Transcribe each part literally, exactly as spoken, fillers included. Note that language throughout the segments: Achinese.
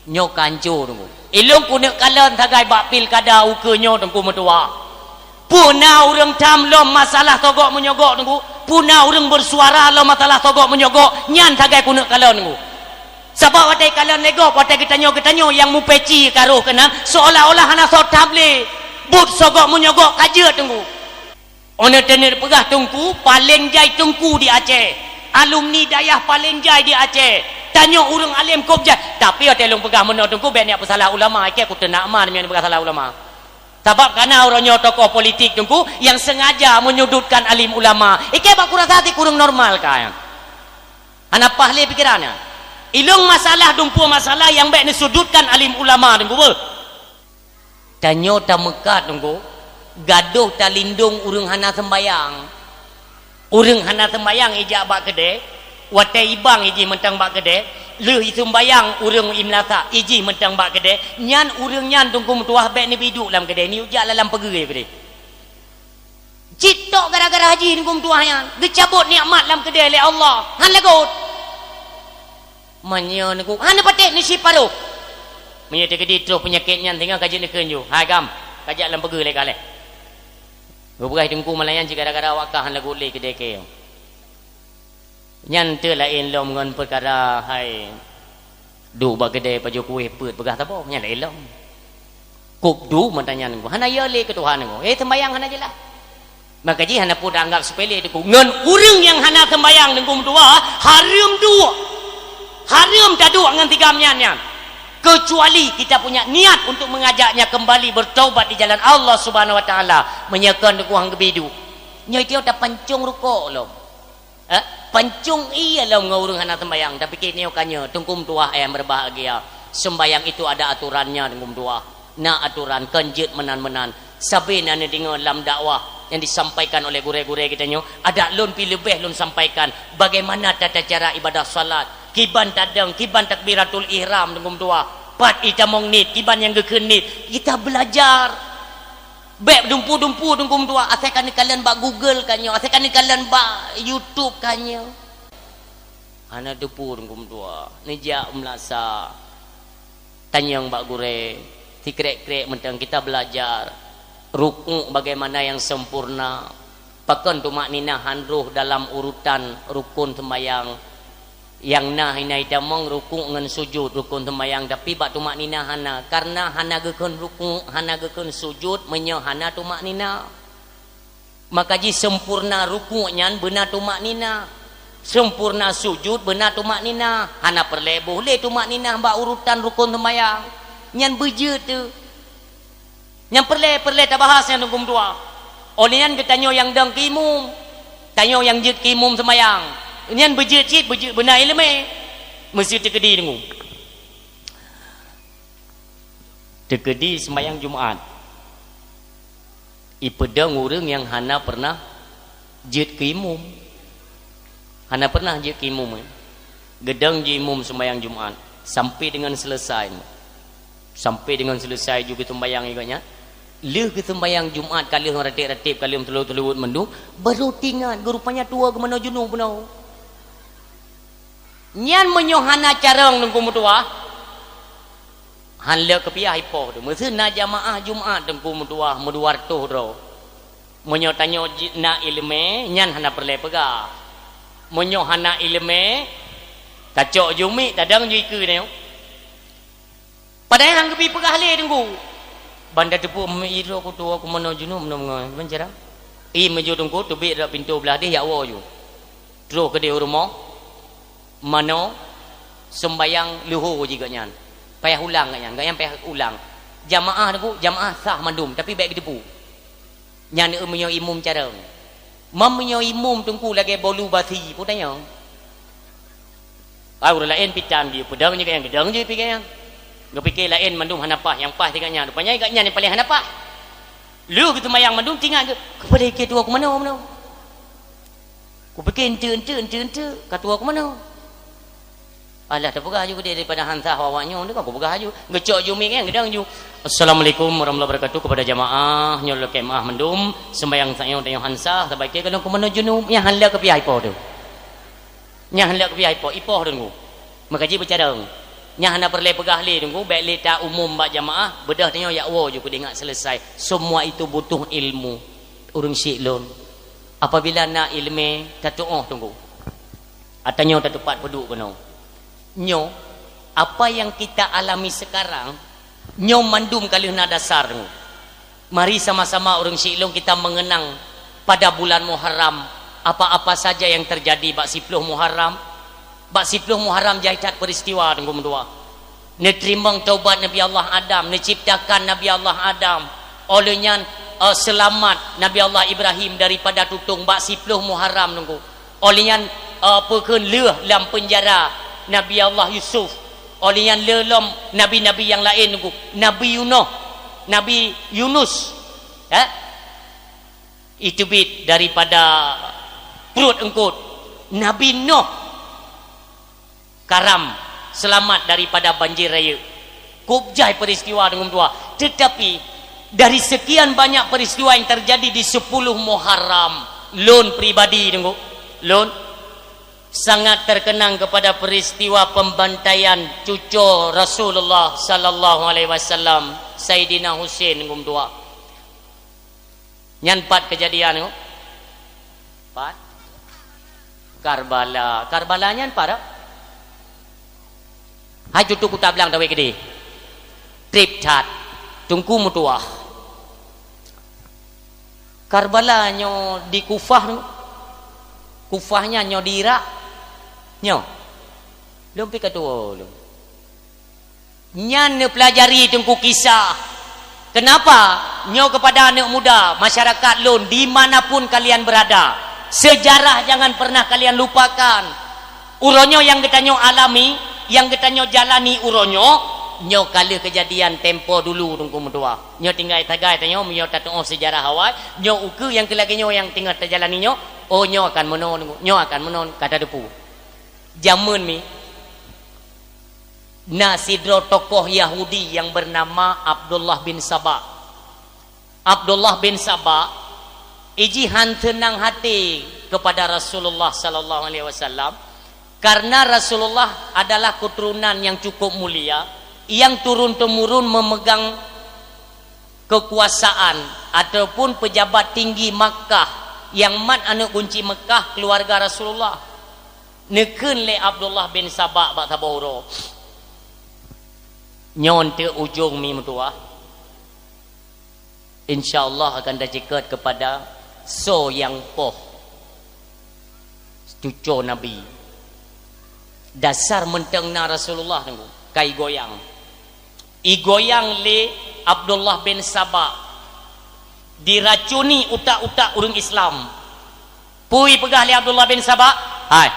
Nyoe ka hanco, Teungku. Ilôn keuneuk kalon sagai bak pilkada ukeue nyoe, Teungku meutuah. Peue na ureuëng tham lom masalah sogok menyogok, Teungku? Peue na ureuëng bersuara lom masalah sogok menyogok? Nyan sagai keuneuk kalon, Teungku. Sabab watée kalon lé gob, watée geutanyoe-geutanyoe nyang mupeci karoh keunan, seolah-olah hana soe tham lé. Buet sogok menyogok ka jeuet, Teungku. Óh neuteuneuet peugah Teungku, paleng jai Teungku di Aceh. Alumni dayah paleng jai di Aceh. Tanyoe ureuëng além kôb jai. Tapi watée lôn peugah meunoe Teungku, bék neujak peusalah ulama, ikée kuteunak ma meunyoe neupeugah salah ulama. Sabab kana uroe nyoe tokoh politik Teungku nyang sengaja menyudutkan alim ulama. Ikée bak kurasa sit ureuëng normal ka nyan. Hana paih lé pikeran nyan. Ilôn masalah dumpeue masalah nyang bék neusudutkan alim ulama Teungku beuh. Tanyoe tameukat Teungku, gadôh talindong ureuëng hana seumbayang. Ureuëng hana seumbayang ijak bak keudée, watée ibang ijih mantong bak keudée, lheueh iseumbayang ureuëng imeulasak ijih mantong bak keudée, nyan ureuëng nyan Teungku meutuah bék neubi duek lam keudée, neujak lam pageue keudée. Cit tok gara-gara haji Teungku meutuah nyan, geucabot nikmat lam keudée lé Allah, han lagot. Meunyoe neuku, hana patéh neusiparoh. Meunyoe teukeudi troh peunyakét nyan singoh ka jeuet neukheun ju. Hai gam, kajak lam peugeu lé kaleh. Geupeugah Teungku malam nyan cit gara-gara awak kah hana gulé keudée keu. Nyan teu laén lom ngon peukara hai duek bak keudée pajoh kueh peuet peugah saboh, nyan laén lom. Kôb du meutanyan Teungku. Hana yo lé keu Tuhan Teungku. Eh, sembayang hana jeulaih. Maka jih hana peue taanggap sepele Teungku. Ngon ureuëng nyang hana sembayang Teungku meutuah, hareuem duek. Hareuem taduek ngon tigam nyan nyan. Kecuali kita punya niat untuk mengajaknya kembali bertaubat di jalan Allah Subhanahu Wa Taala. Meunyoe kon Teungku han geubi duek. Nyoe tiep tapancong rukok lom. Eh, pancong ie lom ngon ureuëng hana sembayang, tapi keu nyoe ka nyoe, Teungku meutuah nyang berbahagia. Sembayang itu ada aturannya, Teungku meutuah. Na aturan, kon jeuet meunan-meunan. Sabe na neudeungoe lam dakwah nyang disampaikan oleh gurée-gurée geutanyoe, adak lôn pih leubeh lôn sampaikan bagaimana tata cara ibadah salat, kiban tadong, kiban takbiratul ihram, Teungku meutuah. Pat itamong niet, kiban nyang geukheun niet, kita belajar. Bék dumpu-dumpu Teungku meutuah, asai ka neukalon bak Google ka nyoe, asai ka neukalon bak YouTube ka nyoe. Hana teupeu Teungku meutuah, neujak meulasa. Tanyong bak gurée, sikrek-krek mantong kita belajar. Rukuk bagaimana yang sempurna. Pakon tumakninah han roh dalam urutan rukun sembayang. Nyang na hina itamong rukuk ngon sujud rukun sembayang, tapi bak tumakninah hana, karena hana geukheun rukuk, hana geukheun sujud meunyoe hana tumakninah. Maka jih sempurna rukuk nyan beuna tumakninah, sempurna sujud beuna tumakninah, hana peureulée boh lé tumakninah bak urutan rukun sembayang. Nyan beujeuet teuh. Nyang peureulée-peureulée tabahas nyan Teungku meutuah. Óh lheueh nyan geutanyoe nyang dong keu imum, tanyoe nyang jeuet keu imum seumayang. Nyan beujeuet cit, beujeuet beuna iéleumé. Meuseuti teukeudi Teungku. Teukeudi seumayang Jumat. Ipeudong ureuëng nyang hana peureunah jeuet keu imum. Hana peureunah jeuet keu imum, eh. Geudong jih imum seumayang Jumat sampai deungon seuleusoe. Sampai deungon seuleusoe ju geuseumayang juga nyan. Lheueh geuseumayang Jumat ka lheueh ratéb-ratéb ka lheueh teulo-teulo mandum, baru teuingat geu rupanya tuwoe geumanoe junub bunoe. Nyan meunyoe hana carông Teungku meutuah, han lé keupiah ipoh teuh. Meuseu na jamaah Jumat Teungku meutuah meudua reutôh droe. Meunyoe tanyoe ji-, na iéleumé, nyan hana peureulée peugah. Meunyoe hana iéleumé, tacok ju miek, tadong ju ikeue nyoe. Padahai han geubi peugah lé Teungku. Ban tateupeu meuidroe kutuwoe kumanoe junub meunoe meungon, ban cara. Ie meujeuet Teungku teubiet rot pintoe blah deh jak woe ju. Troh keudeh u rumoh, manoe, seumbayang leuho jih gobnyan. Payah ulang gobnyan, gobnyan payah ulang. Jamaah Teungku, jamaah sah mandum, tapi bék geuteupeue. Nyan meunyoe imum carông. Meunyoe imum Teungku lagée bolu basi, peue tanyong? Ai ureuëng laén pitan jih, peudong jih gobnyan, geudong jih pih gobnyan. Geupike laén mandum hana paih, nyang paih tinggai nyan. Rupanya gobnyan nyang paleng hana paih. Lheueh geuseumayang mandum teuingat geuh, "Keupada ikée tuwoe kumanoe, manoe?" Kupike enteuk, enteuk, enteuk, enteuk, ka tuwoe kumanoe? Alah, tapeugah aju keudeh daripada han sah awak nyoe, nyoe kan kupeugah aju. Geucok ju miek nyan, geudong ju. "Assalamualaikum warahmatullahi wabarakatuh kepada jamaah nyoe lakée meuah mandum. Seumbayang tanyoe, tanyoe han sah, sabab ikée keunoe kumanoe junub." Nyan han lé keupiah ipoh teuh. Nyan han lé keupiah ipoh, ipoh Teungku. Meukaji beucarông. Nyan hana peureulée peugah lé, Teungku, bék lé ta umum bak jamaah, beudôh tanyoe jak woe ju keu ingat selesai. Semua itu butuh ilmu. Ureuëng syik lôn, apabila na iéleumé, tatuoh, Teungku. Ata nyoe tatupat peuduek keunoe. Nyoe, apa yang kita alami sekarang, nyoe mandum ka lheueh na dasar, Teungku. Mari sama-sama ureuëng syik lôn kita mengenang pada bulan Muharram, apa-apa saja yang terjadi bak siploh Muharram. Bak siploh Muharram jai that peristiwa, Teungku meutuah. Neuteurimong taubat Nabi Allah Adam, neuciptakan Nabi Allah Adam. Óh lheueh nyan, eh, seulamat Nabi Allah Ibrahim daripada tutong bak siploh Muharram, Teungku. Óh lheueh nyan, eh, peukheun lheueh lam peunjara Nabi Allah Yusuf. Óh lheueh nyan lheueh lom nabi-nabi nyang laén, Teungku. Nabi Yunus, Nabi Yunus, eh, iteubiet daripada pruet eungkot. Nabi Nuh karam, seulamat daripada banjir rayeuk. Kôb jai peristiwa, Teungku meutuah. Tetapi, dari sekian banyak peristiwa yang terjadi di sepuluh Muharram, lôn pribadi, Teungku, lôn sangat terkenang kepada peristiwa pembantaian cuco Rasulullah sallallahu alaihi wasallam, Saidina Husain, Teungku meutuah. Nyan pat keujadian nyoe? Pat? Karbala. Karbala nyan pat? Hai tutu kuta blang dawai keudeh. Treb that. Teungku meutuah. Karbala nyoe di Kufah nyoe. Kufah nyan nyoe di Irak. Nyoe. Lôn pi ka tuwoe lôn. Nyan neupeulajari Teungku kisah. Kenapa? Nyoe kepada aneuk muda, masyarakat lôn, di mana pun kalian berada, sejarah jangan pernah kalian lupakan. Uroe nyoe nyang geutanyoe alami, nyang geutanyoe jalani uroe nyoe, nyoe ka lheueh keujadian tempo dulu Teungku meutuah. Nyoe tinggai sagai tanyoe, meunyoe tatuoh sejarah awai, nyoe ukeue nyang keu lagée nyoe nyang teungoh tajalani nyoe, oh, nyoe akan meunoe, nyoe akan meunoe, ka tateupeue. Jameun mi, na sidroe tokoh Yahudi nyang beunama Abdullah bin Saba. Abdullah bin Saba, iji han seunang hati kepada Rasulullah sallallahu alaihi wasallam, karena Rasulullah adalah keturunan yang cukup mulia, yang turun-temurun memegang kekuasaan ataupun pejabat tinggi Makkah nyang mat aneuk kunci Makkah, keluarga Rasulullah. Neukheun lé Abdullah bin Saba bak saboh uroe, "Nyoe teuk ujong mi meutuah. Insya Allah akan taceukeut kepada soe nyang poh cuco Nabi." Dasar mantong na Rasulullah nunggu, ka igoyang. Igoyang lé Abdullah bin Saba, diracuni utak-utak ureuëng Islam. Peue peugah lé Abdullah bin Saba, "Hai,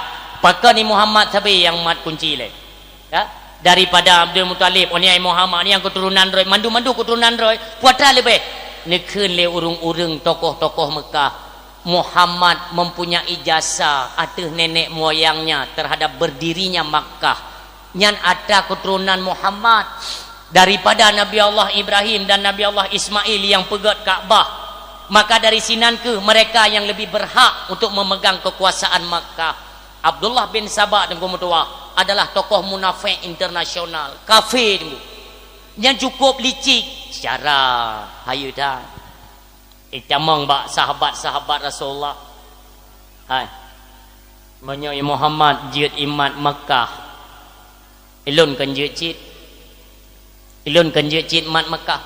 pakon ni Muhammad sabe nyang mat kunci lé? Ya, daripada Abdul Muthalib, oh ni ai Muhammad ni nyang keturunan droe, mandum-mandum keturunan droe, peue atra leubeh?" Neukheun lé ureuëng-ureuëng tokoh-tokoh Mekah, "Muhammad mempunyai jasa ateueh nenek moyangnya terhadap berdirinya Makkah. Nyan atra keturunan Muhammad daripada Nabi Allah Ibrahim dan Nabi Allah Ismail nyang peugét Ka'bah. Maka dari sinan kheueh mereka yang lebih berhak untuk memegang kekuasaan Makkah." Abdullah bin Saba teungku meutuah adalah tokoh munafik internasional, kafé teungku. Nyan cukup licik secara hayeu that. Itamong bak sahabat-sahabat Rasulullah. Hai. Meunyoe Muhammad jeuet imat Makkah, ilôn kan jeuet cit. Ilôn kan jeuet cit mat Makkah.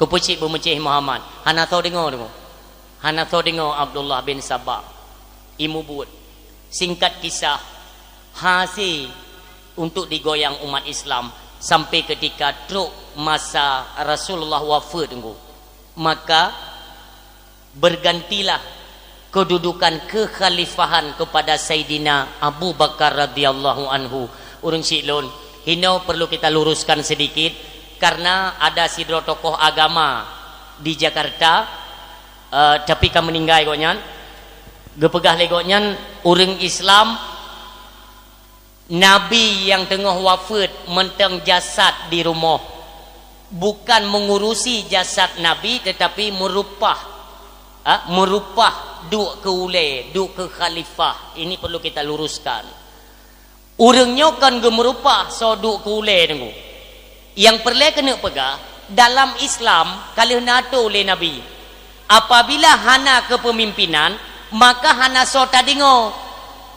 Keupeue cit beumeucéh Muhammad? Hana soe deungoe, deungoe. Hana soe deungoe Abdullah bin Saba. Imubuet. Singkat kisah, hase untuk digoyang umat Islam sampai ketika trok masa Rasulullah wafeuet teungku. Maka, bergantilah kedudukan kekhalifahan kepada Saidina Abu Bakar radhiyallahu anhu. Ureuëng syik lôn, hino perlu kita luruskan sedikit, karena ada sidroe tokoh agama di Jakarta, eh, tapi ka meuninggai gobnyan, geupeugah lé gobnyan ureuëng Islam Nabi nyang teungoh wafeuet mantong jasad di rumoh, bukan mengurusi jasad Nabi, tetapi meurupah, ha, meurupah duek keu ulée, duek keu khalifah. Ini perlu kita luruskan. Ureuëng nyoe kon geumeurupa soe duek keu ulée teungku. Nyang peureulée keuneuk peugah, dalam Islam ka lheueh na atô lé Nabi. Apabila hana keupeumimpinan, maka hana soe tadeungoe.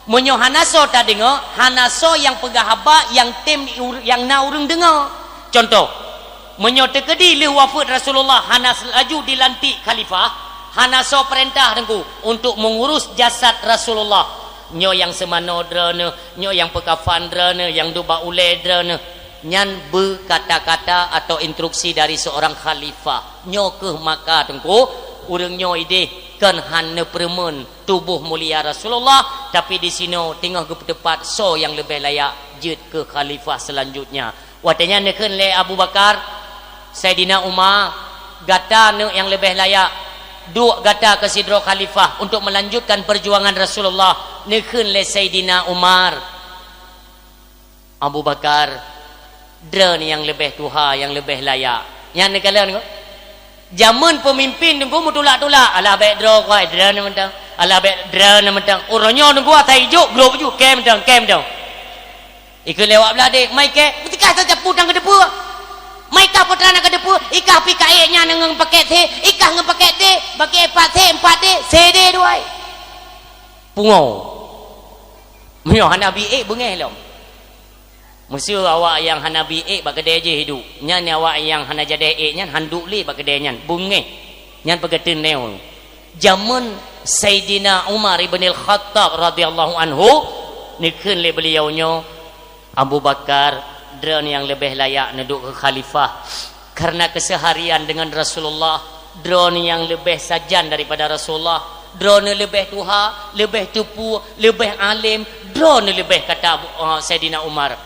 Meunyoe hana soe tadeungoe, hana soe nyang peugah haba nyang tem ur-, nyang na ureuëng deungoe. Cuntoh, meunyoe teukeudi lheueh wafeuet Rasulullah hana laju dilantik khalifah, hana soe peurintah teungku untuk meungurus jasad Rasulullah. Nyoe nyang seumanoe droeneuh, nyoe nyang peukafan droeneuh, nyang duek bak ulée droeneuh. Nyan beukata-kata atau instruksi dari seorang khalifah. Nyoe kheueh maka teungku, ureuëng nyoe ideh kon hana peureumeun tuboh mulia Rasulullah, tapi disinoe teungoh geupeuteupat soe nyang leubeh layak jeuet keu khalifah seulanjutnya. Watée nyan neukheun lé Abu Bakar, Saidina Umar, gata neuk nyang leubeh layak, duek gata keu sidroe khalifah untuk melanjutkan perjuangan Rasulullah. Neukheun lé Saidina Umar, Abu Bakar, droeneuh nyang leubeh tuha, nyang leubeh layak. Nyan neukalon ko. Jameun peumimpin teungku meutulak-tulak, alah bék droe kuai, droeneuh mantong. Alah bék droeneuh mantong. Uroe nyoe teungku asai ijok, grob ju, kém dong, kém dong. Ikeu lewat beladek, mai kém, beutikah saja putang keudeue. Mai kah putra na keudeue, ikah pi kaék nyan ngon pakét thé, ikah ngon pakét dé, bagi empat thé, empat dé, sedé duai. Pungo. Meunyoe hana bi ék beungéh lom. Meuseu awak nyang hana bi ék bak keudée jih iduek, nyan awak nyang hana jadée ék nyan han duek lé bak keudée nyan, beungéh. Nyan peugah teuneue. Jameun Saidina Umar ibnil Khattab radhiyallahu anhu, neukheun lé beuliau nyoe, Abu Bakar, droeneuh nyang leubeh layak neuduek keu khalifah. Karena keseharian dengan Rasulullah, droeneuh nyang leubeh sajan daripada Rasulullah, droeneuh leubeh tuha, leubeh teupeu, leubeh alem, droeneuh leubeh kata Abu, eh, Saidina Umar.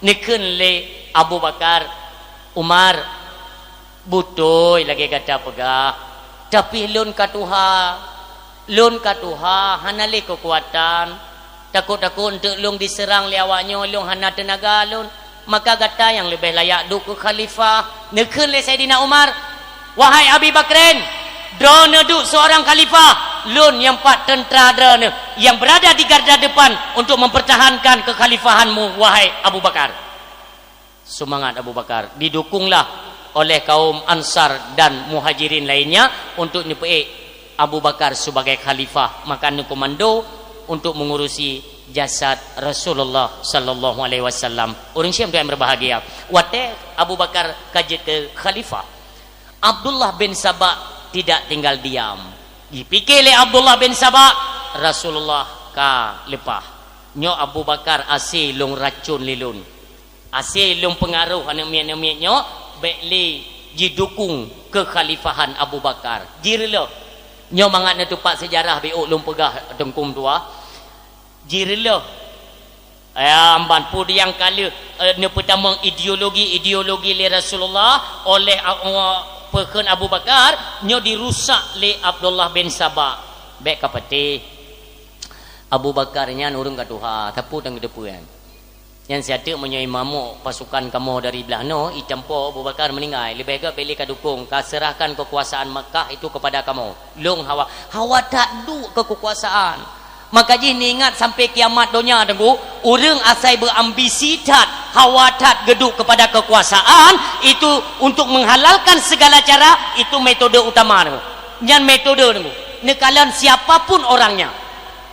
Neukheun lé Abu Bakar, Umar, beutôi lagée gata peugah, tapi lôn ka tuha. Lôn ka tuha, hana lé keukuatan. Takot-takot eunteuk lôn diseurang lé awaknyoe, lôn hana teunaga lôn. Maka gata nyang leubeh layak duek keu khalifah. Neukheun lé Saidina Umar, "Wahai Abi Bakrin, droeneuh duek seorang khalifah, lôn nyang pat teuntra droeneuh nyang beurada di garda depan untuk mempertahankan keukhalifahanmu, wahai Abu Bakar." Seumangat Abu Bakar. Didukunglah oleh kaum Ansar dan Muhajirin lainnya untuk neupeuék Abu Bakar sebagai khalifah, maka neukomando untuk mengurusi jasad Rasulullah sallallahu alaihi wasallam. Ureuëng syedara nyang berbahagia, watée Abu Bakar ka jeuet keu khalifah, Abdullah bin Saba tidak tinggal diam. Jipike lé Abdullah bin Saba, Rasulullah ka leupah. Nyoe Abu Bakar ase lôn racon lé lôn. Ase lôn peungaroh aneuëk miet-aneuëk miet nyoe bék lé jidukung keukhalifahan Abu Bakar. Jireulôh. Nyoe mangat neutupat seujarah biôk lôn peugah teungku meutuah. Jireulôh. Ya, amban peue nyang ka lheueh, eh, neupeutamong ideologi-ideologi lé Rasulullah oleh, eh, peukheun Abu Bakar, nyoe dirusak lé Abdullah bin Saba. Bék ka patéh. Abu Bakar nyan ureuëng ka tuha, sapeue nyang geuteupeue nyan. Nyan siat teuk meunyoe imamok pasukan kamoe dari blah noe, itampo Abu Bakar meuninggai, leubeh gét bék lé ka dukong, ka seurahkan keukuasaan Makkah itu kepada kamoe. Lôn hawa, hawa that duek keu keukuasaan. Maka jih neuingat sampai kiamat donya teungku, ureuëng asai beuambisi that, hawa that geuduek kepada keukuasaan, itu untuk menghalalkan segala cara, itu metode utama teungku. Nyan metode teungku. Neukalon siapa pun orangnya.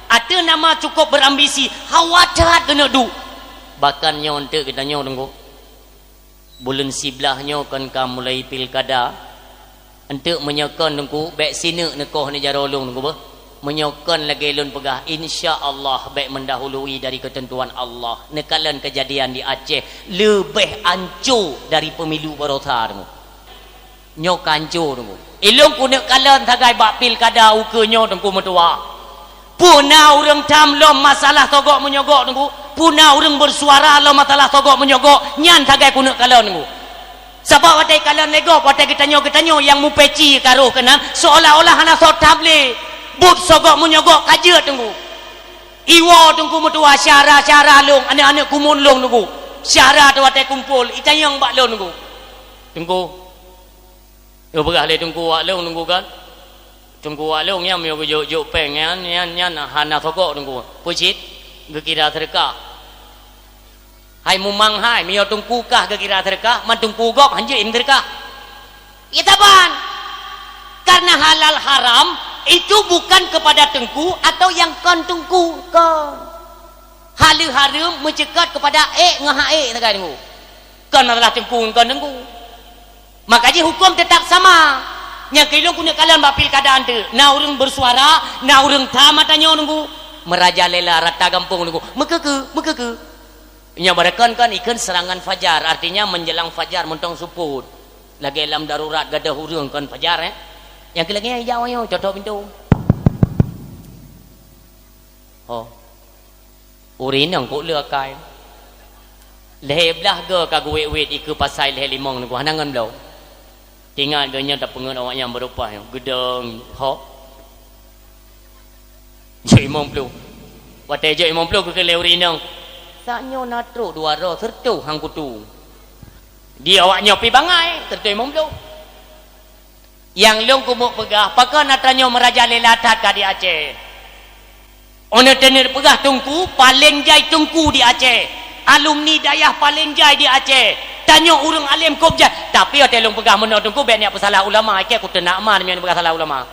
Ateueh nama cukup berambisi, hawa that keuneuk duek. Bahkan nyoe eunteuk geutanyoe teungku. Buleuen siblaih nyoe kon ka mulai pilkada. Eunteuk meunyoe kon teungku, bék sineuk neukoh neujaroe lôn teungku beuh. Meunyoe kon lagée lôn peugah, insya Allah bék mendahului dari ketentuan Allah. Neukalon kejadian di Aceh leubeh anco dari pemilu baroesa teungku. Nyoe ka anco teungku. Ilôn keuneuk kalon sagai bak pilkada ukeue nyoe teungku meutuah. Peue na ureuëng tham lom masalah sogok meunyoe gok teungku. Peue na ureuëng bersuara lom masalah sogok meunyoe gok. Nyan sagai keuneuk kalon teungku. Sabab watée kalon lé gob, watée geutanyoe-geutanyoe nyang mupeci karoh keunan, seolah-olah hana soe tham lé. Buet sogok meunyoe gok ka jeuet teungku. Iwoe teungku meutuah syara-syara lôn, aneuëk-aneuëk kumuen lôn teungku. Syara teuh watée kumpol, itanyong bak lôn teungku. Teungku. Geupeugah lé teungku wak lôn teungku kan. Teungku wak lôn nyan meunyoe geujok-jok péng nyan, nyan, nyan hana sogok teungku. Peue cit? Geukira seudeukah. Hai mumang hai, meunyoe teungku kah geukira seudeukah, man teungku gob hanjeuet seudeukah. Iya saban. Karena halal haram itu bukan kepada teungku atau nyang kon teungku, kon. Halal haram meuceukat kepada ék ngon hak ék sagai teungku. Kon masalah teungku ngon kon teungku. Maka jih huköm teutap sama. Nyang keu lôn keuneuk kalon bak pilkada teuk. Na ureuëng beusuara, na ureuëng tham ata nyoe teungku. Meurajalela rata gampông teungku. Meukeukeu, meukeukeu. Nyoe baroekon kon ikheun seurangan fajar, artinya menjelang fajar mantong seupôt. Lagée lam darurat gadôh ureuëng kon fajar, eh. Nyang keu lagée nyan ijak awak nyoe, cok-cok pintoe. Ho. Ureuëng inong kok le akai. Lhée blaih goe ka geuwét-wét ikeue pasai lhée limong teungku hana ngon bloe. Teuingat geuh nyoe tapeungeut awak nyan beurupa nyoe, geudong, ho. Jok limong ploh. Watée jok limong ploh geukheun lé ureuëng inong, "Sak nyoe na trok dua droe, sireutoh han kutu." Di awak nyoe pi bangai, sireutoh limong ploh. Nyang lôn keumeung peugah, pakon ata nyoe meurajalela that ka di Aceh. Óh neuteuneuet peugah teungku, paleng jai teungku di Aceh. Alumni dayah paleng jai di Aceh. Tanyoe ureuëng além kôb jai. Tapi watée lôn peugah meunoe teungku, bék neupeusalah ulama, ikée kuteunak ma meunyoe neupeugah salah ulama.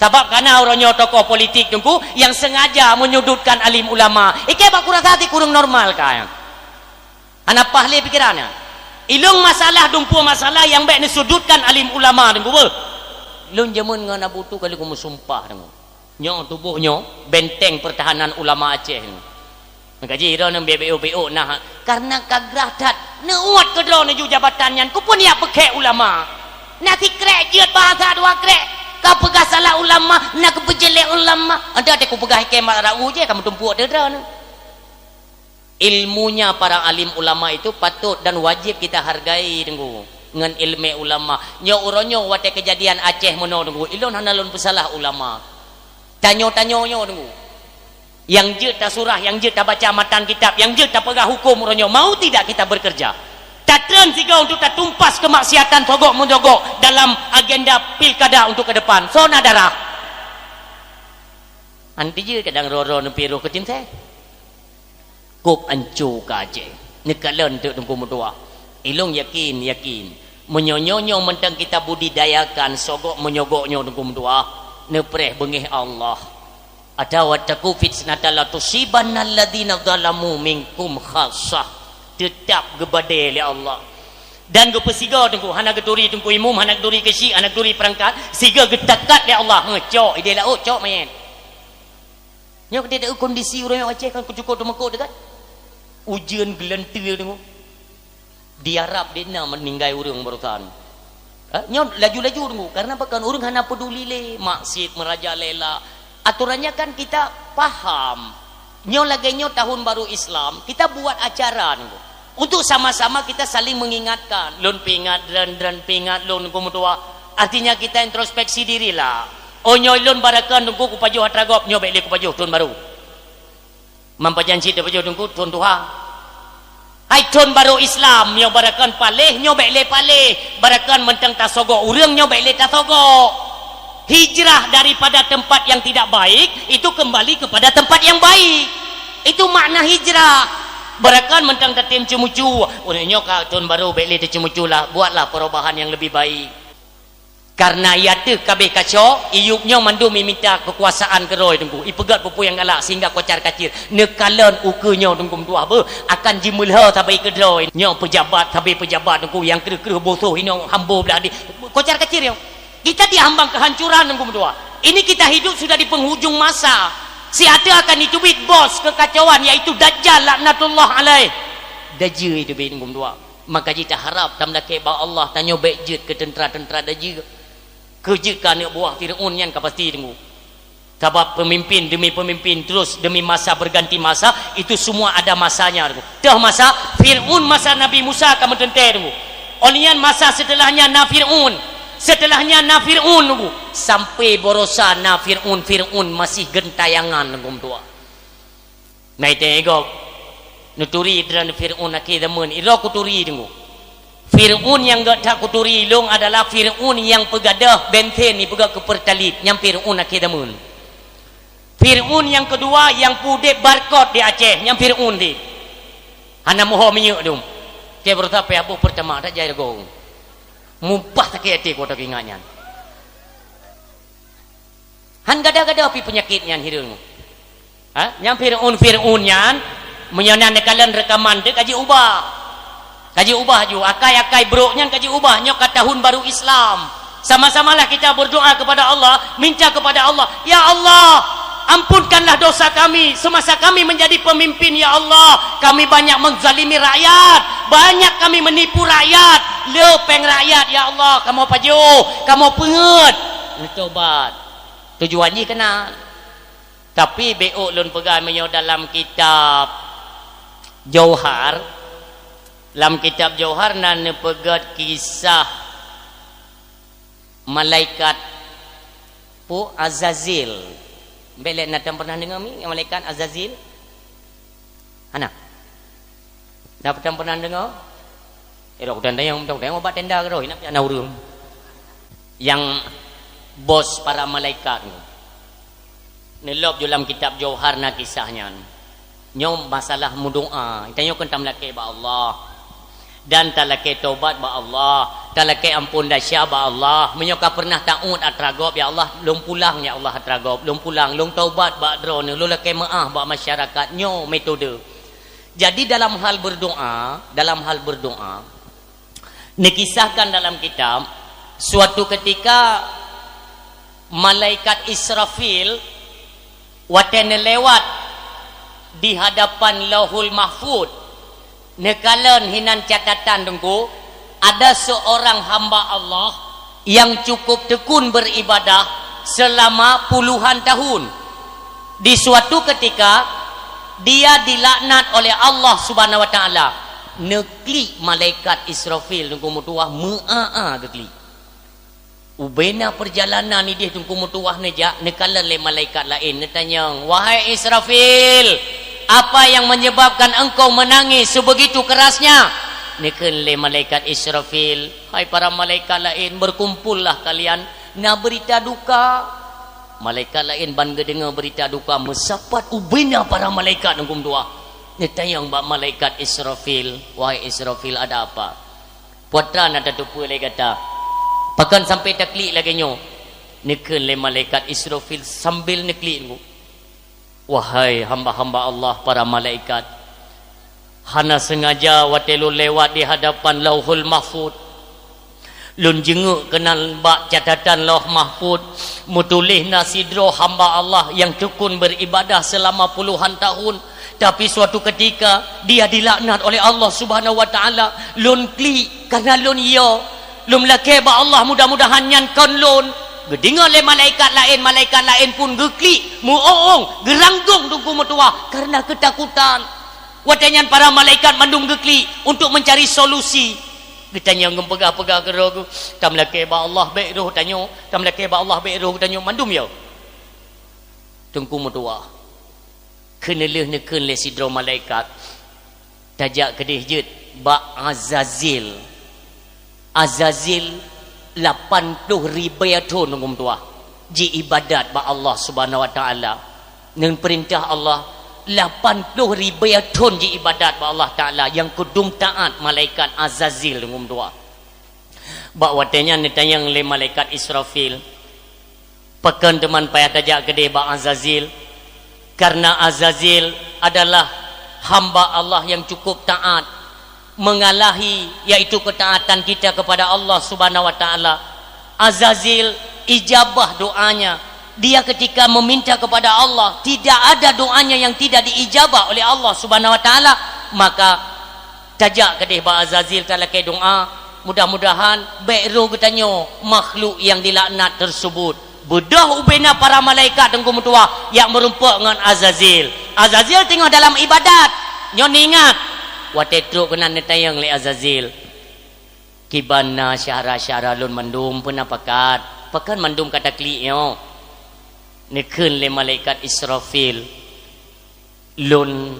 Sabab kana uroe nyoe tokoh politik teungku nyang sengaja menyudutkan alim ulama. Ikée bak kurasa sit ureuëng normal ka nyan. Hana paih lé pikeran nyan. Ilôn masalah dumpeue masalah nyang bék neusudutkan alim ulama teungku beuh. Lôn jameun ngon Abu Tu kali kumeusumpah teungku. Nyoe tuboh nyoe benteng pertahanan ulama Aceh nyoe. Maka jih droeneuh B B O B O nah, karena ka grah that neuuet keu droeneuh ju jabatan nyan, keupeue neujak peukhée ulama. Na sikrék jeuet bahasa dua krék, ka peugah salah ulama, na keupeujelek ulama. Anda teuh kupeugah ikée mak rau jih ka meutumpuk teuh droeneuh. Ilmunya para alim ulama itu patut dan wajib kita hargai teungku ngon ilmu ulama. Nyoe uroe nyoe watée keujadian Aceh meunoe teungku, ilôn hana lôn peusalah ulama. Tanyoe-tanyoe nyoe teungku. Nyang jeuet tasurah, nyang jeuet tabaca matan kitab, nyang jeuet tapeugah huköm uroe nyoe, mau tidak kita bekerja? Tatreun sigoe untuk tatumpas kemaksiatan sogok meujogok dalam agenda pilkada untuk ke depan. Soe na darah? Anti jeuet kadang roro neupiroh keu tim seh. Kôb anco ka Aceh. Neukalon teuk teungku meutuah. Ilôn yakin, yakin. Meunyoe nyoe nyoe mantong kita budidayakan sogok meujogok nyoe teungku meutuah, neupreh beungéh Allah. Atawa wattaqu fitnatan la tusibanna alladzina zalamu minkum khassah. Teutap geubadée lé Allah. Dan geupeusigoe teungku, hana geuturi teungku imum, hana geuturi keusyik, hana geuturi peurangkat, sigoe geutakat lé Allah. Heuh, cok, idéh laôt, cok manyét. Nyoe keudeue kondisi ureuëng Aceh kan cukup teumeukot teuh kan. Ujeuen geulanteue teungku. Di Arab di na meuninggai ureuëng barosan. Ha? Nyoe laju-laju teungku, karena pakon ureuëng hana peuduli lé, maksiet meurajalela. Aturannya kan kita paham. Nyoe lagée nyoe tahun baru Islam, kita buat acara teungku. Untuk sama-sama kita saling mengingatkan. Lôn peuingat droen, droen peuingat lôn teungku meutuah. Artinya kita introspeksi dirilah. Oh nyoe lôn baroekon teungku kupajoh atra gob, nyoe bék lé kupajoh thon barô. Man pajan cit tapajoh teungku thon tuha. Hai thon barô Islam, nyoe baroekon paléh, nyoe bék lé paléh. Baroekon mantong tasogok ureuëng, nyoe bék lé tasogok. Hijrah daripada tempat yang tidak baik itu kembali kepada tempat yang baik. Itu makna hijrah. Baroekon mantong tatem ceumucu. Ureuëng nyoe ka thon barô bék lé teuceumucu lah, buatlah perubahan yang lebih baik. Karena ia teuh ka abéh kacok, iyup nyoe mandum imita keukuasaan keudroe teungku. Ipeugét peue-peue nyang galak sehingga kocar-kacir. Neukalon ukeue nyoe teungku meutuah beuh, akan jimeulhö sabe keudroe. Nyoe peujabat sabe peujabat teungku nyang kreueh-kreueh bosoh inoe hambo blah di. Kocar-kacir nyoe. Kita diambang kehancuran teungku meutuah. Ini kita hidup sudah di penghujung masa. Siat teuh akan jiteubiet bos kekacauan, yaitu Dajjal laknatullah alaih. Dajjal jiteubiet teungku meutuah. Maka jih taharab tameulakée bak Allah, tanyoe bék jeuet keu teuntra-teuntra Dajjal. Keu jeuet keu aneuëk buah Fir'aun nyan ka pasti teungku. Sabab pemimpin demi pemimpin terus demi masa berganti masa, itu semua ada masanya teungku. Teuh masa Fir'aun, masa Nabi Musa ka meuteuntée teungku. Óh lheueh nyan masa setelahnya na Fir'aun. Setelahnya na Fir'aun teungku. Sampai baroesa na Fir'aun, Fir'aun masih geuntayangan teungku meutuah. Na itée gob, neuturi droen Fir'aun akhé zaman, idroe kuturi teungku. Fir'aun nyang gét that kuturi lôn adalah Fir'aun nyang peugadôh bensin ipeugét keu Pertalite, nyan Fir'aun akhé zaman. Fir'aun nyang keudua nyang peudeb barkot di Aceh, nyan Fir'aun dit. Hana meuho minyeuk dum. Cai beureusa pih aboh peurtama tajak lagoe. Mupah sakét até ku teuingat nyan. Han gada-gada pih peunyakét nyan hireuen. Ha? Nyang Fir'aun-Fir'aun nyan, meunyoe na neukalon reukaman teuh ka jiubah. Ka jiubah ju, akai-akai brok nyan ka jiubah, nyoe ka tahun baru Islam. Sama-samalah kita berdoa kepada Allah, minta kepada Allah, "Ya Allah, ampunkanlah dosa kami semasa kami menjadi pemimpin, ya Allah. Kami banyak menzalimi rakyat, banyak kami menipu rakyat. Le péng rakyat, ya Allah, kamoe pajoh, kamoe peungeuet." Neutobat. Tujuan jih keunan. Tapi beuôk lôn peugah meunyoe dalam kitab Jauhar, lam kitab Jauhar na neupeugét kisah malaikat pu Azazil. Bék lé na tan pernah deungoe mi malaikat Azazil? Hana? Na tan pernah deungoe? Eh, dok dan dayang, dok dayang ubak tenda keudroe, nak piak na ureuëng. Nyang bos para malaikat nyoe. Neulôb ju lam kitab Jauhar na kisah nyan. Nyoe masalah meudoá, tanyoe kheun tameulakée bak Allah. Dan talakée tobat bak Allah, talakée amphon desya bak Allah. Meunyoe ka pernah taôt atra gob, "Ya Allah, lôn pulang, ya Allah, atra gob, lôn pulang, lôn tobat bak Droeneuh, lôn lakée meuáh bak masyarakat." Nyoe metode. Jadi dalam hal berdoa, dalam hal berdoa, dikisahkan dalam kitab, suatu ketika malaikat Israfil watée neulewat di hadapan Lauhul Mahfud, neukalon hinan catatan Teungku, ada seorang hamba Allah yang cukup tekun beribadah selama puluhan tahun. Di suatu ketika, dia dilaknat oleh Allah Subhanahu wa Taala. Neuklik malaikat Israfil Teungku meutuwah, meu'a-a geuklik. Ubena perjalanan ideh Teungku meutuwah neujak, neukalon lé malaikat laén, neutanyong, "Wahai Israfil, apa yang menyebabkan engkau menangis sebegitu kerasnya?" Neukheun lé malaikat Israfil, "Hai para malaikat laén, berkumpullah kalian, na beurita duka." Malaikat laén ban geudeungoe beurita duka, meusapat ubena para malaikat Teungku meutuwah. Neutanyong bak malaikat Israfil, "Wahai Israfil, ada apa? Peue atra na tateupeue lé gata? Pakon sampai taklik lagée nyoe?" Neukheun lé malaikat Israfil sambil neuklik Teungku. "Wahai hamba-hamba Allah, para malaikat, hana seungaja watée lôn lewat di hadapan Lauhul Mahfud, lôn jeungeuk keunan bak catatan Lauh Mahfud, meutuléh na sidroe hamba Allah nyang tekun beribadah selama puluhan tahun, tapi suatu ketika dia dilaknat oleh Allah Subhanahu wa Taala. Lôn klik karena lôn yo, lôn lakée bak Allah mudah-mudahan nyan kon lôn." Geudeungoe lé malaikat laén, malaikat laén pun geuklik, meu-ong-ong, geuranggong Teungku meutuwah karena keutakutan. Watée nyan para malaikat mandum geuklik untuk mencari solusi. Geutanyong geupeugah-peugah keudroe geuh, "Tameulakée bak Allah bék roh tanyoe, tameulakée bak Allah bék roh tanyoe mandum yo." Teungku meutuwah. Keuneulheueh neukheun lé sidroe malaikat, "Tajak keudeh jeuet bak Azazil." Azazil lapan ploh ribée thon Teungku meutuwah jiibadat bak Allah Subhanahu wa Taala. Ngon peurintah Allah, lapan ploh ribée thon jiibadat bak Allah Taala nyang keudum taát malaikat Azazil Teungku meutuwah. Bak watée nyan neutanyong lé malaikat Israfil, "Pakon teuma payah tajak keudeh bak Azazil?" Karena Azazil adalah hamba Allah yang cukup taat, mengalahi yaitu ketaatan kita kepada Allah Subhanahu wa Taala. Azazil ijabah doanya. Dia ketika meminta kepada Allah, tidak ada doanya yang tidak diijabah oleh Allah Subhanahu wa Taala. Maka tajak keudeh bak Azazil talakée doa, mudah-mudahan bék roh geutanyoe makhluk yang dilaknat tersebut. Beudôh ubena para malaikat Teungku meutuwah nyang meurumpok ngon Azazil. Azazil teungoh dalam ibadat. Nyoe neuingat, watée trok keunan neutanyong lé Azazil, "Kiban na syedara-syedara lôn mandum peue na pakat? Pakon mandum ka taklik nyoe?" Neukheun lé malaikat Israfil, "Lôn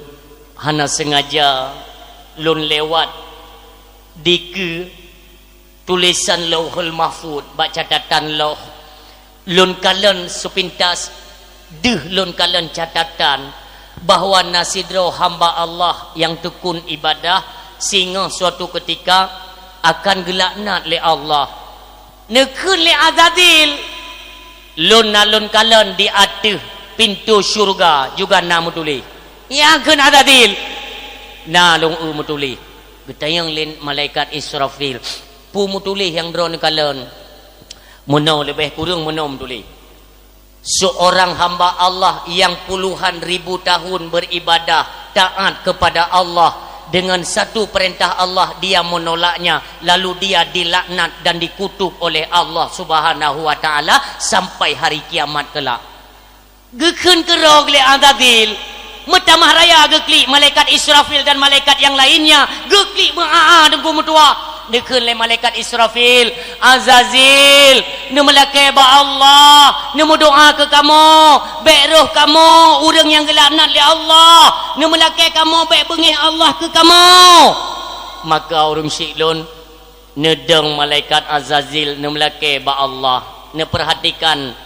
hana seungaja lôn lewat dikeue tulésan Lauhul Mahfud bak catatan loh. Lôn kalon seupintas deuh lôn kalon catatan, bahwa na sidroe hamba Allah nyang tekun ibadah singoh suatu keutika akan geulaknat lé Allah. Neukheun lé Azazil, "Lôn na lôn kalon di ateueh pintoe syeuruga juga na meutuléh." Nyang kheun Azazil, "Na lôn eu meutuléh." Geutanyong lé malaikat Israfil, "Peue meutuléh nyang droeneuh kalon?" "Meunoe leubeh kureueng meunoe meutuléh." Seorang hamba Allah yang puluhan ribu tahun beribadah, taat kepada Allah, dengan satu perintah Allah dia menolaknya, lalu dia dilaknat dan dikutuk oleh Allah Subhanahu wa Ta'ala sampai hari kiamat kelak. Geukheun keudroe lé Azazil, meutamah raya geuklik malaikat Israfil dan malaikat yang lainnya, geuklik meuaa-aa Teungku meutuah. Geukheun lé malaikat Israfil, "Azazil, neumeulakée bak Allah, neumeudoá keu kamoe, bék roh kamoe ureuëng nyang geulaknat lé Allah, neumeulakée kamoe bék beungéh Allah keu kamoe." Maka ureuëng syiek lôn neudong malaikat Azazil neumeulakée bak Allah, neupeurhatikan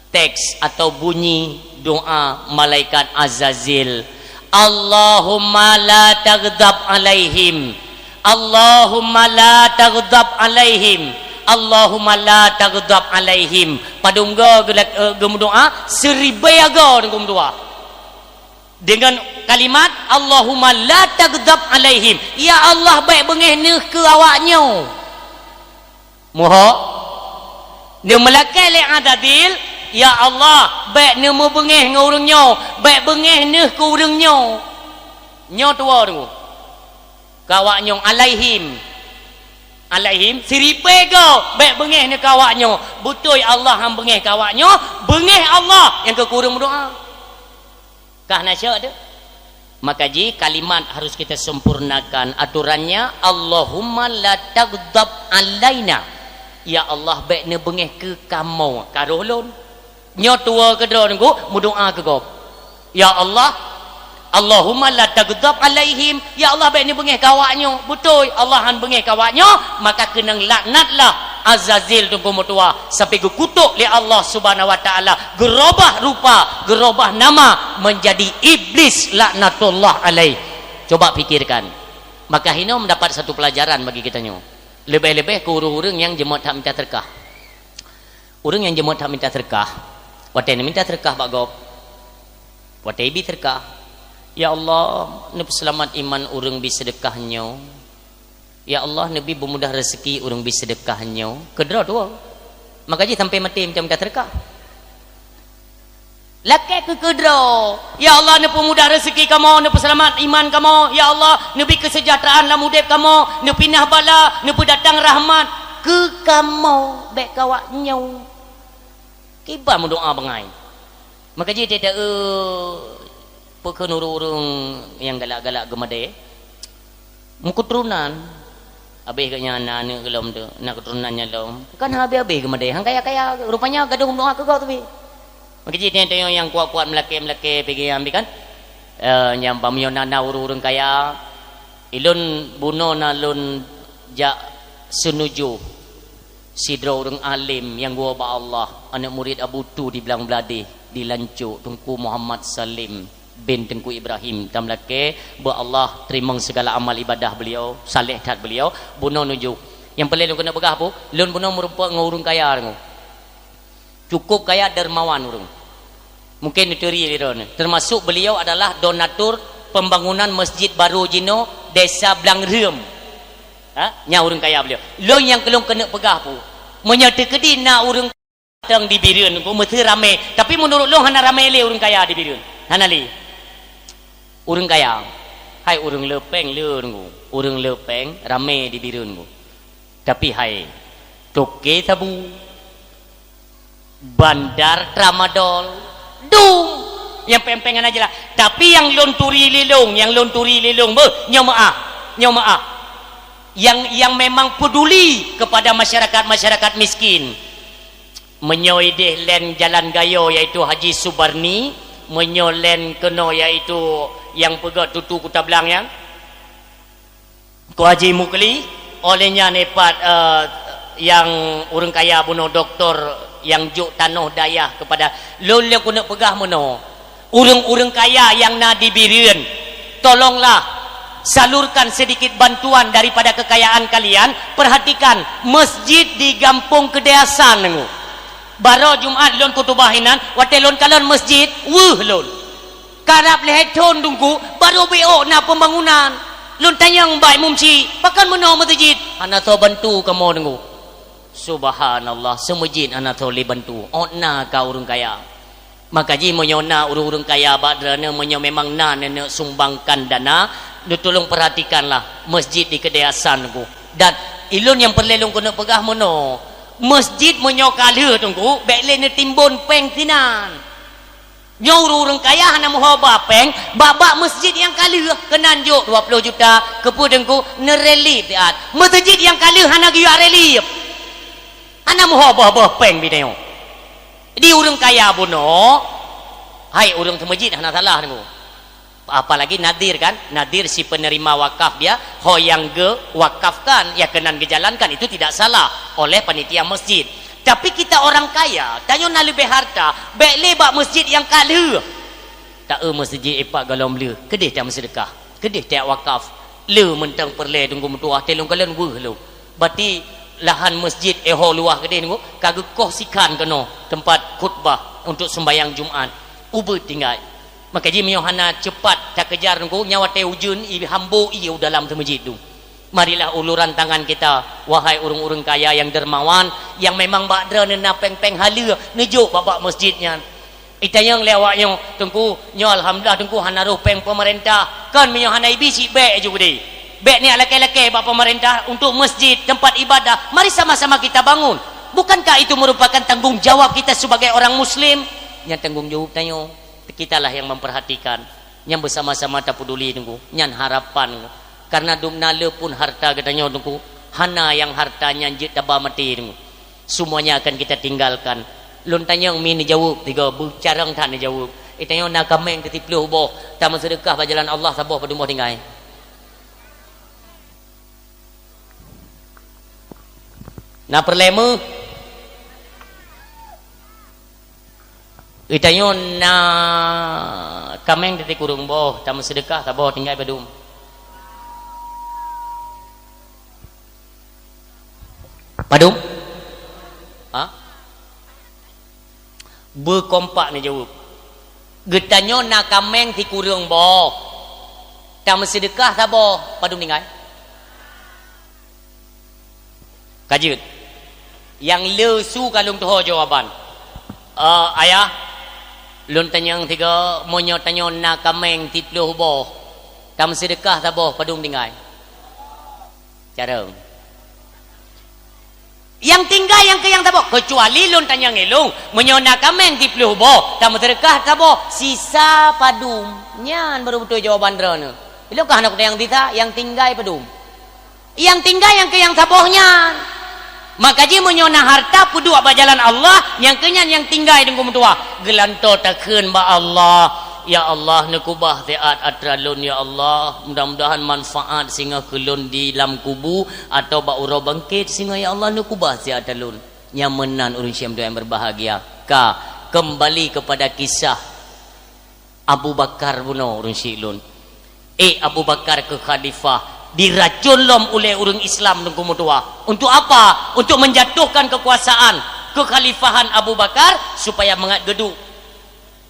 teks atau bunyi doa malaikat Azazil, "Allahumma la taghdab alaihim, Allahumma la taghdab alaihim, Allahumma la taghdab alaihim." Padum go geulak-, eh, geumeudoá, siribée go geumeudoá. Dengan kalimat, "Allahumma la taghdab alaihim." Ya Allah, bék beungéh neuh keu awaknyoe. Muhok, neumeulakée lé Azazil, "Ya Allah, bék neumeubeungéh ngon ureuëng nyoe, bék beungéh neuh keu ureuëng nyoe." Nyoe tuwoe deungoe. Keu awaknyoe, alaihim. Alaihim, siribée go, bék beungéh neuh keu awaknyoe. Beutôi Allah han beungéh keu awaknyoe, beungéh Allah nyang keu ureuëng meudoá. Kah na syok tu? Maka ji kalimat harus kita sempurnakan aturannya, "Allahumma la taghdab alaina." Ya Allah, bék neubeungéh keu kamoe, ka roh lôn. Nyoe tuwoe keudroe Teungku, meudoá keu gob. Ya Allah, Allahumma la taghdab alaihim. Ya Allah, bék neubeungéh keu awaknyoe. Beutôi, Allah han beungéh keu awaknyoe, maka keunong laknatlah Azazil Teungku meutuah, sampai geukutok lé Allah Subhanahu wa Ta'ala, geurobah rupa, geurobah nama menjadi iblis laknatullah alaih. Coba pikirkan. Maka hino mendapat satu pelajaran bagi kita nyoe. Leubeh-leubeh keu ureuëng-ureuëng nyang jeuet that mita teureukah. Ureuëng nyang jeuet that mita teureukah, watée neuminta teureukah bak gob, watée ibi teureukah, "Ya Allah, neupeuseulamat iman ureuëng bi seudeukah nyoe. Ya Allah, neubi beumudah rezeki ureuëng bi seudeukah nyoe." Keudroe tuwoe. Maka jih sampai maté minta-minta teureukah. Lakée keu keudroe, "Ya Allah, neupeumudah rezeki kamoe, neupeuseulamat iman kamoe. Ya Allah, neubi keuseujahteuraan lam udeb kamoe, neupinah bala, neupeudatang rahmat keu kamoe, bék keu awaknyoe." Kiban meudoá bangai. Maka jih teuta, eh, peukheun ureuëng-ureuëng nyang galak-galak geumadée. Meukeuteurunan, habéh geuh nyan na aneuëk gohlom tu, na keuturonan nyan lom. Kan habéh-habéh geumadée, han kaya-kaya, rupanya gadôh meudoá keu gob teubi. Maka jih teuta nyang kuat-kuat meulakée-meulakée pih geuiam bi kan. Eh, nyang bak meunyoe na, na ureuëng-ureuëng kaya, ilôn bunoe na lôn jak seunujoh. Sidroe ureuëng além nyang geuwoe bak Allah, aneuëk murit Abu Tu di Blang Bladeh, di Lancok, Teungku Muhammad Salim bin Teungku Ibrahim, tameulakée bak Allah teurimong sigala amal ibadah beuliau, saléh that beuliau, bunoe nujoh. Nyang peureulée lôn keuneuk peugah peue, lôn bunoe meurumpok ngon ureuëng kaya deungoe. Cukup kaya, dermawan ureuëng. Mungkin neuturi lé droeneuh. Termasuk beliau adalah donatur pembangunan masjid baru jinoe Desa Blang Reuem. Ha? Nyan ureuëng kaya beliau. Lôn nyang keu lôn keuneuk peugah peue. Meunyoe teukeudi na ureuëng tong di Bireuen, meuseuti ramé. Tapi meunurot lôn hana ramé lé ureuëng kaya di Bireuen. Hana lé. Ureuëng kaya. Hai ureuëng le péng le deungoe. Ureuëng le péng ramé di Bireuen deungoe. Tapi hai, toke sabu, bandar tramadol, dum. Nyang péng-péng hana jeulaih. Tapi nyang lôn turi lé lôn, nyang lôn turi lé lôn, beuh, nyoe meuah, nyoe meuah. Nyang, nyang memang peduli kepada masyarakat-masyarakat miskin. Meunyoe ideh lén Jalan Gayo, yaitu Haji Subarni, meunyoe lén keunoe, yaitu nyang peugét tutu Kuta Blang nyan, Ko Haji Mukli, oleh nyan ipat, eh, nyang ureuëng kaya bunoe doktor nyang jok tanoh dayah kepada lôn, lé keuneuk peugah meunoe. Ureuëng-ureuëng kaya nyang na di Bireuen, tolonglah salurkan sedikit bantuan daripada kekayaan kalian. Perhatikan, masjid di Gampông Keudè Hasan nyoe. Baroe Jumat lôn khutubah inan, watée lôn kalon masjid, weueh lôn. Karab lhée thon Teungku, barô beu na pembangunan. Lôn tanyong bak imum chik, "Pakon meunoe meuseujid?" "Hana soe bantu kamoe Teungku." Subhanallah, seumeujid hana soe lé bantu. Ôt na ka ureuëng kaya. Maka jih meunyoe na ureuëng-ureuëng kaya bak droeneuh, meunyoe memang na neuneuk sumbangkan dana, neutulông perhatikanlah masjid di Keudè Hasan Teungku. Dan ilôn nyang peureulée lôn keuneuk peugah meunoe, masjid meunyoe ka lheueh Teungku, bék lé neutimbon péng sinan. Nyoe ureuëng-ureuëng kaya hana meuho ba péng, bak-bak masjid nyang ka lheueh, keunan jok dua ploh juta, keupeue Teungku, neurelief siat. Meuseujid nyang ka lheueh hana geuyue relief. Hana meuho boh-boh péng binoe. Di ureuëng kaya bunoe, hai ureuëng seumeujid hana salah Teungku. Apalagi nadhir kan, nadhir si penerima wakaf dia, ho nyang geuwakafkan, ya keunan geujalankan, itu tidak salah oleh panitia masjid. Tapi kita orang kaya, tanyoe na leubeh harta, bék lé bak masjid nyang ka lheueh. Ta-eu masjid ipak golom lheueh, keudeh ta meuseudeukah, keudeh ta wakaf, le mantong peureulée Teungku meutuah, teuh lôn kalon weueh lom. Bati lahan masjid eh ho luwah keudeh Teungku, ka geukoh sikhan keunoe teumpat khutbah untuk sembahyang Jumat. Ubeuet tinggai. Maka jih meunyoe hana cepat takejar Teungku, nyan watée ujeuen i hambo ié u dalam teumeujid tu. Marilah uluran tangan kita, wahai ureuëng-ureuëng kaya nyang dermawan, nyang memang bak droeneuh na péng-péng haleue, neujok bak-bak masjid nyan. Itanyong lé awak nyoe, "Teungku, nyoe alhamdulillah Teungku hana roh péng pemerintah." Kon meunyoe hana ibi cit bék ju geude. Bék niat lakée-lakée bak pemerintah untuk masjid, tempat ibadah. Mari sama-sama kita bangun. Bukankah itu merupakan tanggung jawab kita sebagai orang muslim? Nyan tanggung jawab tanyoe. Kitalah yang memperhatikan. Nyang beusama-sama tapeduli Teungku, nyan harapan Teungku. Karena dumna le pun harta geutanyoe Teungku, hana nyang harta nyan jeuet taba maté Teungku. Semuanya akan kita tinggalkan. Lôn tanyong mi neujaweueb tiga, beucarông that neujaweueb. Itanyoe na kaméng teusiplôh boh, tameuseudeukah bak jalan Allah saboh padum boh tinggai? Na peureulée meuh? Geutanyoe na kaméng teusikureueng boh, tameuseudeukah saboh tinggai padum? Padum? Ha? Beukompak neujaweueb. Geutanyoe na kaméng sikureueng boh. Tameuseudeukah saboh, padum tinggai? Ka jeuet. Nyang le su ka lôn tuho jawaban. Eh, ayah, lôn tanyong sigoe, meunyoe tanyoe na kaméng siplôh boh, tameuseudeukah saboh, padum tinggai? Carông. Nyang tinggai nyang keu nyang saboh, keucuali lôn tanyong ilông, meunyoe na kaméng siplôh boh, tameuseudeukah saboh, sisa padum. Nyan baru beutôi jawaban droeneuh. Ilông ka hana kutanyong sisa, nyang tinggai padum. Nyang tinggai nyang keu nyang saboh nyan. Maka jih meunyoe na harta peuduek bak jalan Allah, nyang keu nyan nyang tinggai Teungku meutuah. Geulantoe takheun bak Allah, "Ya Allah, neukubah siat atra lôn, ya Allah. Mudah-mudahan manfaat singoh keu lôn di lam kubu atau bak uroe bangkét singoh, ya Allah, neukubah siat atra lôn." Nyan meunan ureuëng syiek meutuah nyang berbahagia. Ka, kembali kepada kisah Abu Bakar bunoe ureuëng syiek lôn. Eh, Abu Bakar keu khalifah, diracun lom ulée ureuëng Islam Teungku meutuah. Untuk apa? Untuk menjatuhkan kekuasaan kekhalifahan Abu Bakar supaya mangat geuduek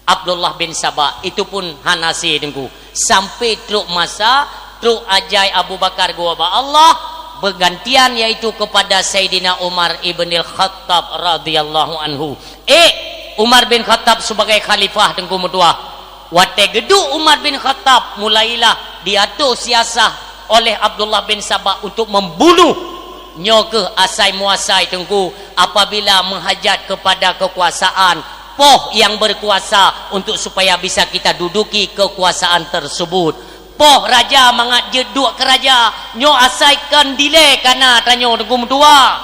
Abdullah bin Sabah. Itu pun hana sie Teungku. Sampai trok masa, trok ajai Abu Bakar geuwoe bak Allah, bergantian yaitu kepada Saidina Umar ibnil Khattab radhiyallahu anhu. Eh, Umar bin Khattab sebagai khalifah Teungku meutuah. Watée geuduek Umar bin Khattab, mulailah diatur siasah oleh Abdullah bin Sabah untuk membunuh. Nyoe keuh asai muasai Teungku, apabila menghajat kepada kekuasaan, poh yang berkuasa untuk supaya bisa kita duduki kekuasaan tersebut. Poh raja mangat jeuet duek keu raja, nyoe asai kon dilée kana tanyoe Teungku meutuah.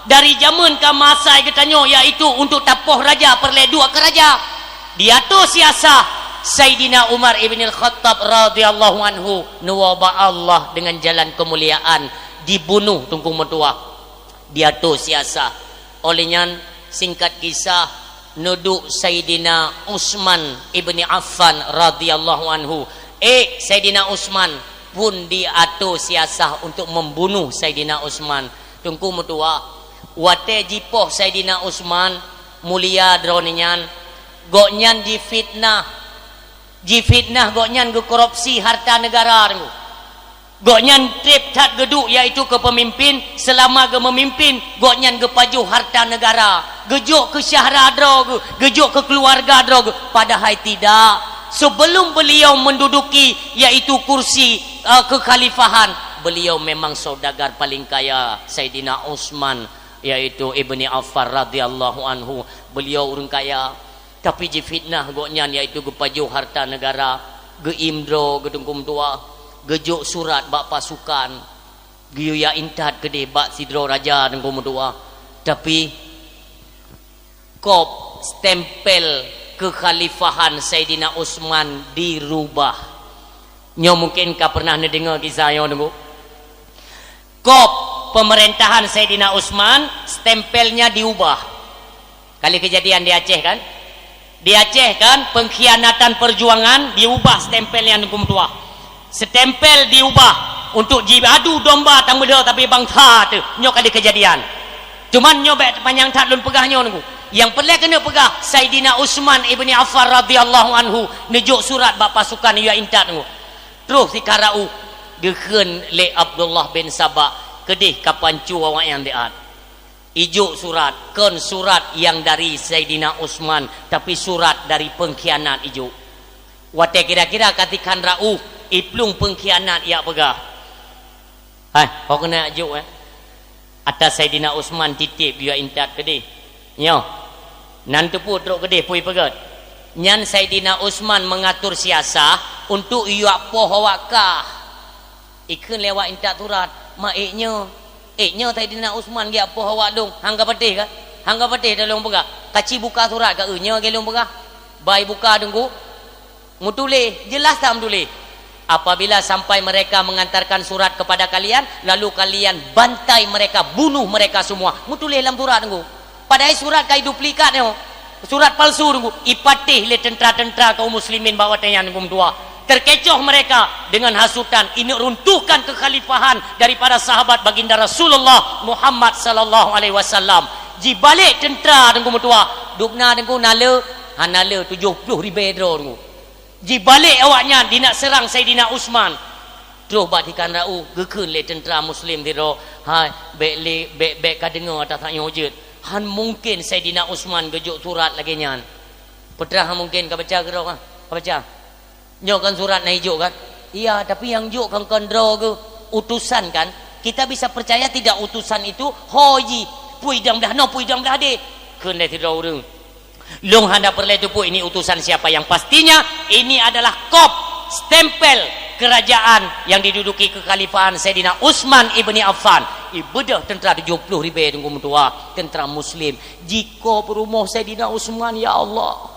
Dari jameun ka masa geutanyoe, yaitu untuk tapoh raja peureulée duek keu raja. Diatur siasah Saidina Umar ibnil Khattab radhiyallahu anhu neuwoe bak Allah dengan jalan kemuliaan, dibunuh Teungku meutuah. Diatur siasah. Oleh nyan, singkat kisah, Neuduek Saidina Utsman ibni Affan radhiyallahu anhu. Eh, Saidina Utsman, pun diato siasah untuk membunuh Saidina Utsman. Teungku meutuah, watée jipoh Saidina Utsman, mulia droeneuh nyan, gobnyan jifitnah. Jifitnah gobnyan geukorupsi harta negara, Teungku. Gobnyan treb that geuduek, yaitu keu peumimpin, seulama geumeumimpin, gobnyan geupajoh harta negara, geujok keu syedara droe geuh, geujok keu keuluwarga droe geuh, padahai tidak. Sebelum beliau menduduki, yaitu kursi, eh, kekhalifahan, beliau memang saudagar paling kaya, Saidina Utsman, yaitu Ibni Affan radhiyallahu anhu. Beliau ureuëng kaya. Tapi jifitnah gobnyan, yaitu geupajoh harta negara, geuiem droe geuh, Teungku meutuah, geujok surat bak pasukan, geuyue jak intat keudeh bak sidroe raja, Teungku meutuah. Tapi kop stempel kekhalifahan Saidina Utsman dirubah. Nyoe mungkin ka pernah neudeungoe kisah nyoe, Teungku. Kop pemerintahan Saidina Utsman, stempelnya diubah. Kali kejadian di Aceh, kan? Di Aceh, kan, pengkhianatan perjuangan diubah stempelnya, Teungku meutuah. Stempel diubah untuk jiadu domba tameudoe, tapi bangsa teuh. Nyoe kali kejadian. Cuman nyoe bék panyang that lôn peugah nyoe, Teungku. Nyang peureulée keuneuk peugah, Saidina Utsman ibni Affan radhiyallahu anhu neujok surat bak pasukan, yue intat, Teungku. Troh sikhan ra'uh, geukheun lé Abdullah bin Saba, keudeh ka pancu awaknyan diat. Ijok surat, kon surat nyang dari Saidina Utsman, tapi surat dari pengkhianat ijok. Watée kira-kira ka sikhan ra'uh, iplueng pengkhianat jak peugah. Hai, ho keuneuk jok, eh? Ata Saidina Utsman titip geuyue intat keudeh. Nyoe. Nan teupeu trok keudeh pui peugét. Nyan Saidina Utsman mengatur siasah untuk yue poh awak kah. Ikheun lé awak intat surat, ma ék nyoe. Ék nyoe Saidina Utsman geujak poh awak lôn. Hang ka patéh ka? Hang ka patéh dah lôn peugah. Kaci buka surat ka, eu, nyoe lagée lôn peugah. Bai buka, Teungku. Meutuléh, jeulaih that meutuléh. Apabila sampai mereka mengantarkan surat kepada kalian, lalu kalian bantai mereka, bunuh mereka semua. Meutuléh lam surat, Teungku. Padahai surat ka iduplikat nyoe. Surat palsu, Teungku. Ipatéh lé teuntara-teuntara kaum muslimin bak watée nyan, Teungku meutuah. Terkecoh mereka dengan hasutan, ineuk runtuhkan kekhalifahan daripada sahabat Baginda Rasulullah Muhammad sallallahu alaihi wasallam. Jibalek teuntara, Teungku meutuah. Dubna, Teungku, na le, hana le, tujoh ploh ribée droe, Teungku. Jibalek awaknyan dinak seurang Saidina Utsman. Troh bak sikhan ra'uh, geukheun lé teuntara muslim sidroe, "Hai, bék lé, bék, bék ka deungoe ata nyoe jeuet. Hán mungken Saidina Utsman geujok surat lagée nyan." Peue teuma hán mungken, ka baca keudroe, ha? Ka baca. Nyoe kan surat na ijok kan? Iya, tapi nyang jok kan kon droe geuh, utusan kan? Kita bisa percaya tidak utusan itu ho jih, peue idang blah noe, peue idang blah deh? Kheun lé sidroe ureuëng. Lôn hana peureulée teupeu ini utusan siapa, yang pastinya ini adalah kop, stempel kerajaan yang diduduki kekhalifahan Saidina Utsman ibni Affan. Ibeudôh teuntara tujoh ploh ribée, Teungku meutuah, teuntara muslim. Jikop rumoh Saidina Utsman, ya Allah.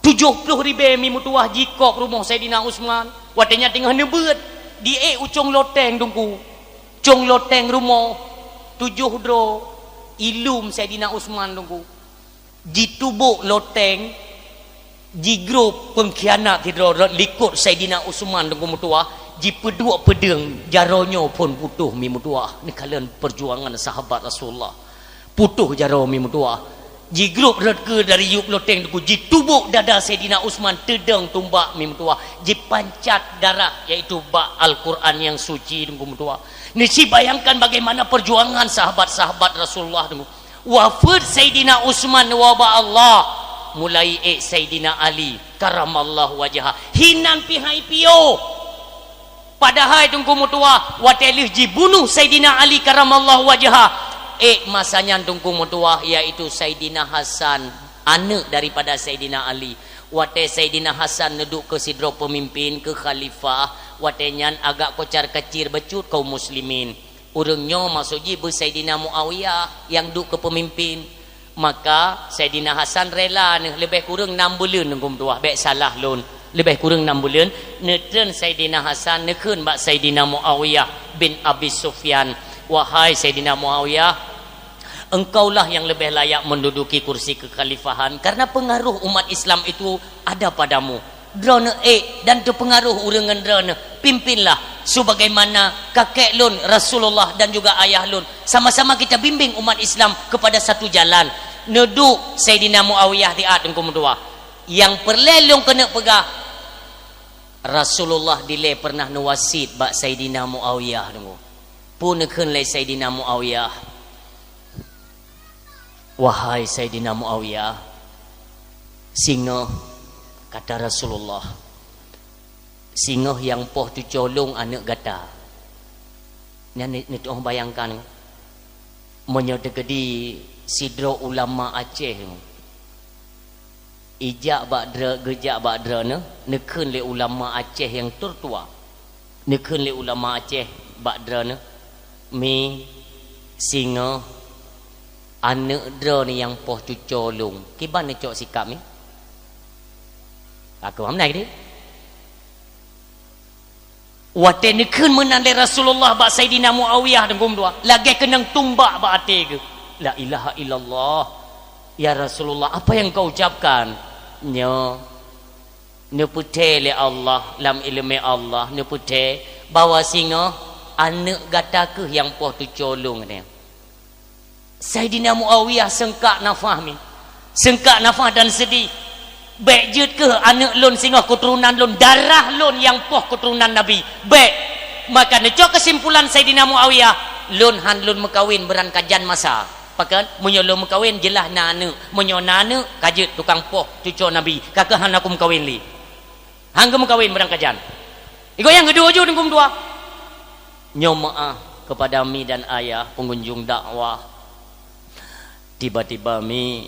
Tujoh ploh ribée mi meutuah jikop rumoh Saidina Utsman. Watée nyan teungoh neubeuet, diék u cong loteng, Teungku. Cong loteng rumoh, tujoh droe, ilum Saidina Utsman, Teungku. Jitubôk loteng, jigrob pengkhianat sidroe rot likot Saidina Utsman, Teungku meutuah, jipeuduek peudeueng, jaroe nyoe phon putôh mi meutuah. Neukalon perjuangan sahabat Rasulullah. Putôh jaroe mi meutuah. Jigrob rot keue dari yup loteng, Teungku, jitubôk dada Saidina Utsman, teudong tumbak mi meutuah. Jipancat darah, yaitu bak Al-Quran yang suci, Teungku meutuah. Neuci bayangkan bagaimana perjuangan sahabat-sahabat Rasulullah, Teungku. Wafeuet Saidina Utsman wabah Allah, mulai ék Saidina Ali karamallahu wajhah. Hinan pih hai piôh. Padahai, Teungku meutuah, watée lheueh jibunoh Saidina Ali karamallahu wajhah, ék masa nyan, Teungku meutuah, yaitu Saidina Hasan, aneuëk daripada Saidina Ali. Watée Saidina Hasan neuduek keu sidroe peumimpin, keu khalifah, watée nyan agak kocar-kacir bacut kaum muslimin. Ureuëng nyoe maksud jih beu Saidina Muawiyah nyang duek keu peumimpin. Maka Saidina Hasan rela neuh leubeh kureueng nam buleuen, Teungku meutuah, bék salah lôn. Leubeh kureueng nam buleuen, neutreun Saidina Hasan neukheun bak Saidina Muawiyah bin Abi Sufyan, "Wahai Saidina Muawiyah, Engkaulah yang lebih layak menduduki kursi kekhalifahan, karena pengaruh umat Islam itu ada padamu. Droeneuh ék dan teupeungaruh ureuëng ngon droeneuh. Pimpinlah sebagaimana kakek lôn Rasulullah dan juga ayah lôn. Sama-sama kita bimbing umat Islam kepada satu jalan. Neuduek Saidina Muawiyah siat, Teungku meutuah. Nyang peureulée lôn keuneuk peugah, Rasulullah dilée pernah neuwasiet bak Saidina Muawiyah, Teungku. Peue neukheun lé Saidina Muawiyah? "Wahai Saidina Muawiyah, singoh," kata Rasulullah, "singoh nyang poh tucoe lôn aneuëk gata." Nyan ni, ni tu'oh bayangkan, meunyoe teukeudi sidroe ulama Aceh, ijak bak droe-, geujak bak droeneuh, neukheun lé ulama Aceh nyang tertua. Neukheun lé ulama Aceh bak droeneuh, "Mi, singoh aneuëk droeneuh nyang poh tucoe lôn." Kiban neucok sikap, Mi? Aku hamnai deh. Watée neukheun meunan lé Rasulullah bak Saidina Muawiyah, Teungku meutuah, lagée keunong tumbak bak até geuh. "La ilaha illallah. Ya Rasulullah, apa yang kau ucapkan?" "Nyoe, neupeuthée lé Allah, lam iéleumé Allah neupeuthée bahwa singoh aneuëk gata kheueh nyang poh tucoe lôn," katanya. Saidina Muawiyah seungkak nafah, Mi. Seungkak nafah dan seudeh. "Bék jeuet kheueh aneuëk lôn singoh keuturonan lôn, darah lôn nyang poh keuturonan Nabi. Bék." Maka neucok keusimpulan Saidina Muawiyah, "Lôn han lôn meukawen beuran ka jan masa." Pakon? Meunyoe lôn meukawen, jeulaih na aneuëk. Meunyoe na aneuëk, ka jeuet tukang poh tucoe Nabi. Ka kheueh hana kumeukawen lé. Han geumeukawen beuran ka jan. Igoe nyang keudua ju, Teungku meutuah. Nyoe meuáh kepada mi dan ayah pengunjung dakwah. Tiba-tiba mi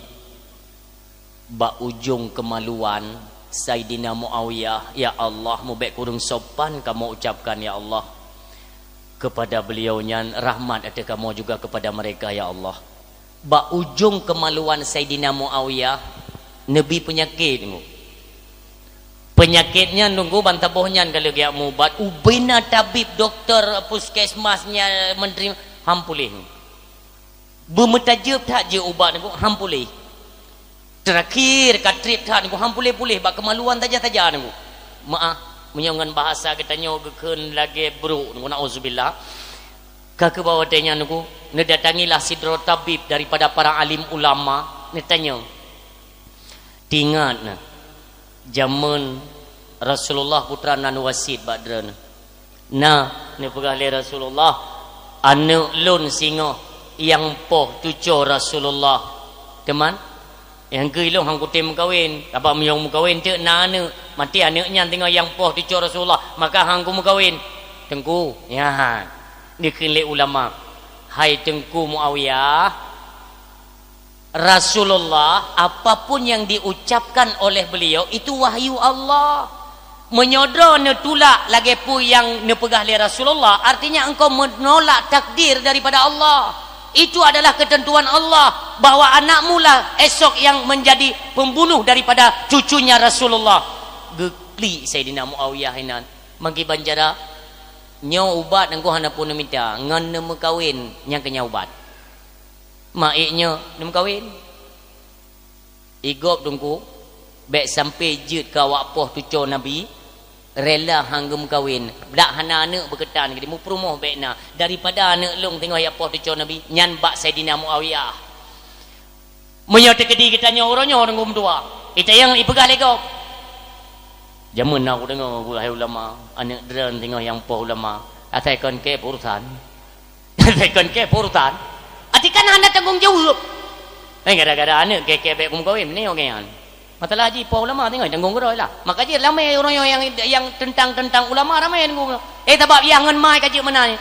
bak ujong kemaluan Saidina Muawiyah, ya Allah, mubék kureueng sopan kamoe ucapkan, ya Allah, kepada beliau nyan, rahmat ateueh kamoe juga kepada mereka, ya Allah. Bak ujong kemaluan Saidina Muawiyah, neubi peunyakét, Teungku. Peunyakét nyan, Teungku, ban saboh nyan ka lheueh geujak meuubat, ubena tabib, doktor, puskesmas nyan, menteri, han puléh. Beumeutajeueb that jeuet ubat, Teungku, han puléh. Teurakhier ka treb that, Teungku, han puléh-puléh, bak kemaluan saja-saja, Teungku. Meuáh, meunyoe ngon bahasa geutanyoe geukheun lagée brok, Teungku, nauzubillah. Ka keuh bak watée nyan, Teungku, neudatangilah sidroe tabib daripada para alim ulama, neutanyong, "Teuingat na, jamén Rasulullah peue teuma na neuwasiet bak droeneuh?" "Na," neupeugah lé Rasulullah, "aneuëk lôn singoh nyang poh tucoe Rasulullah. Teuma, nyang keu ilôn han kutem meukawen, sabab meunyoe meukawen teuk na aneuëk, maté aneuëk nyan singoh nyang poh tucoe Rasulullah, maka han kumeukawen." "Teungku," nyan neukheun lé ulama, "Hai Teungku Muawiyah, Rasulullah, apapun yang diucapkan oleh beliau, itu wahyu Allah. Meunyoe droe neutulak lagée peue nyang neupeugah lé Rasulullah, artinya engkau menolak takdir daripada Allah. Itu adalah ketentuan Allah, bahwa anakmu lah esok yang menjadi pembunuh daripada cucunya Rasulullah." Geuklik Saidina Muawiyah inan. Mangki banjara, nyoe ubat Teungku hana peue neumita, ngon neumeukawen nyang keu nyan ubat. Mak ék nyoe neumeukawen. Igob Teungku, bék sampoe jeuet keu awak poh tucoe Nabi, rela han geumeukawen, dak hana aneuëk beukeutan, jadi mupeurumoh bék na, daripada aneuëk lôn teungoh jak poh tucoe Nabi, nyan bak Saidina Muawiyah. Meunyoe teukeudi geutanyoe uroe nyoe ureuëng meutuah, itayang ipeugah lé gob. Jamén na kudeungoe peugah ulama, aneuëk droeneuh teungoh nyang poh ulama, asai kon kée peurusan. Asai kon kée peurusan. Ati kan hana tanggong jaweueb. Eh, gara-gara aneuëk kée-kée bék kumeukawen, ni oke nyan. Masalah jih poh ulama teungoh tanggong keudroe lah. Maka jih ramé ureuëng nyang, nyang teuntang-teuntang ulama ramé tanggong. Eh, sabab yah ngon mai ka jeuet meunan.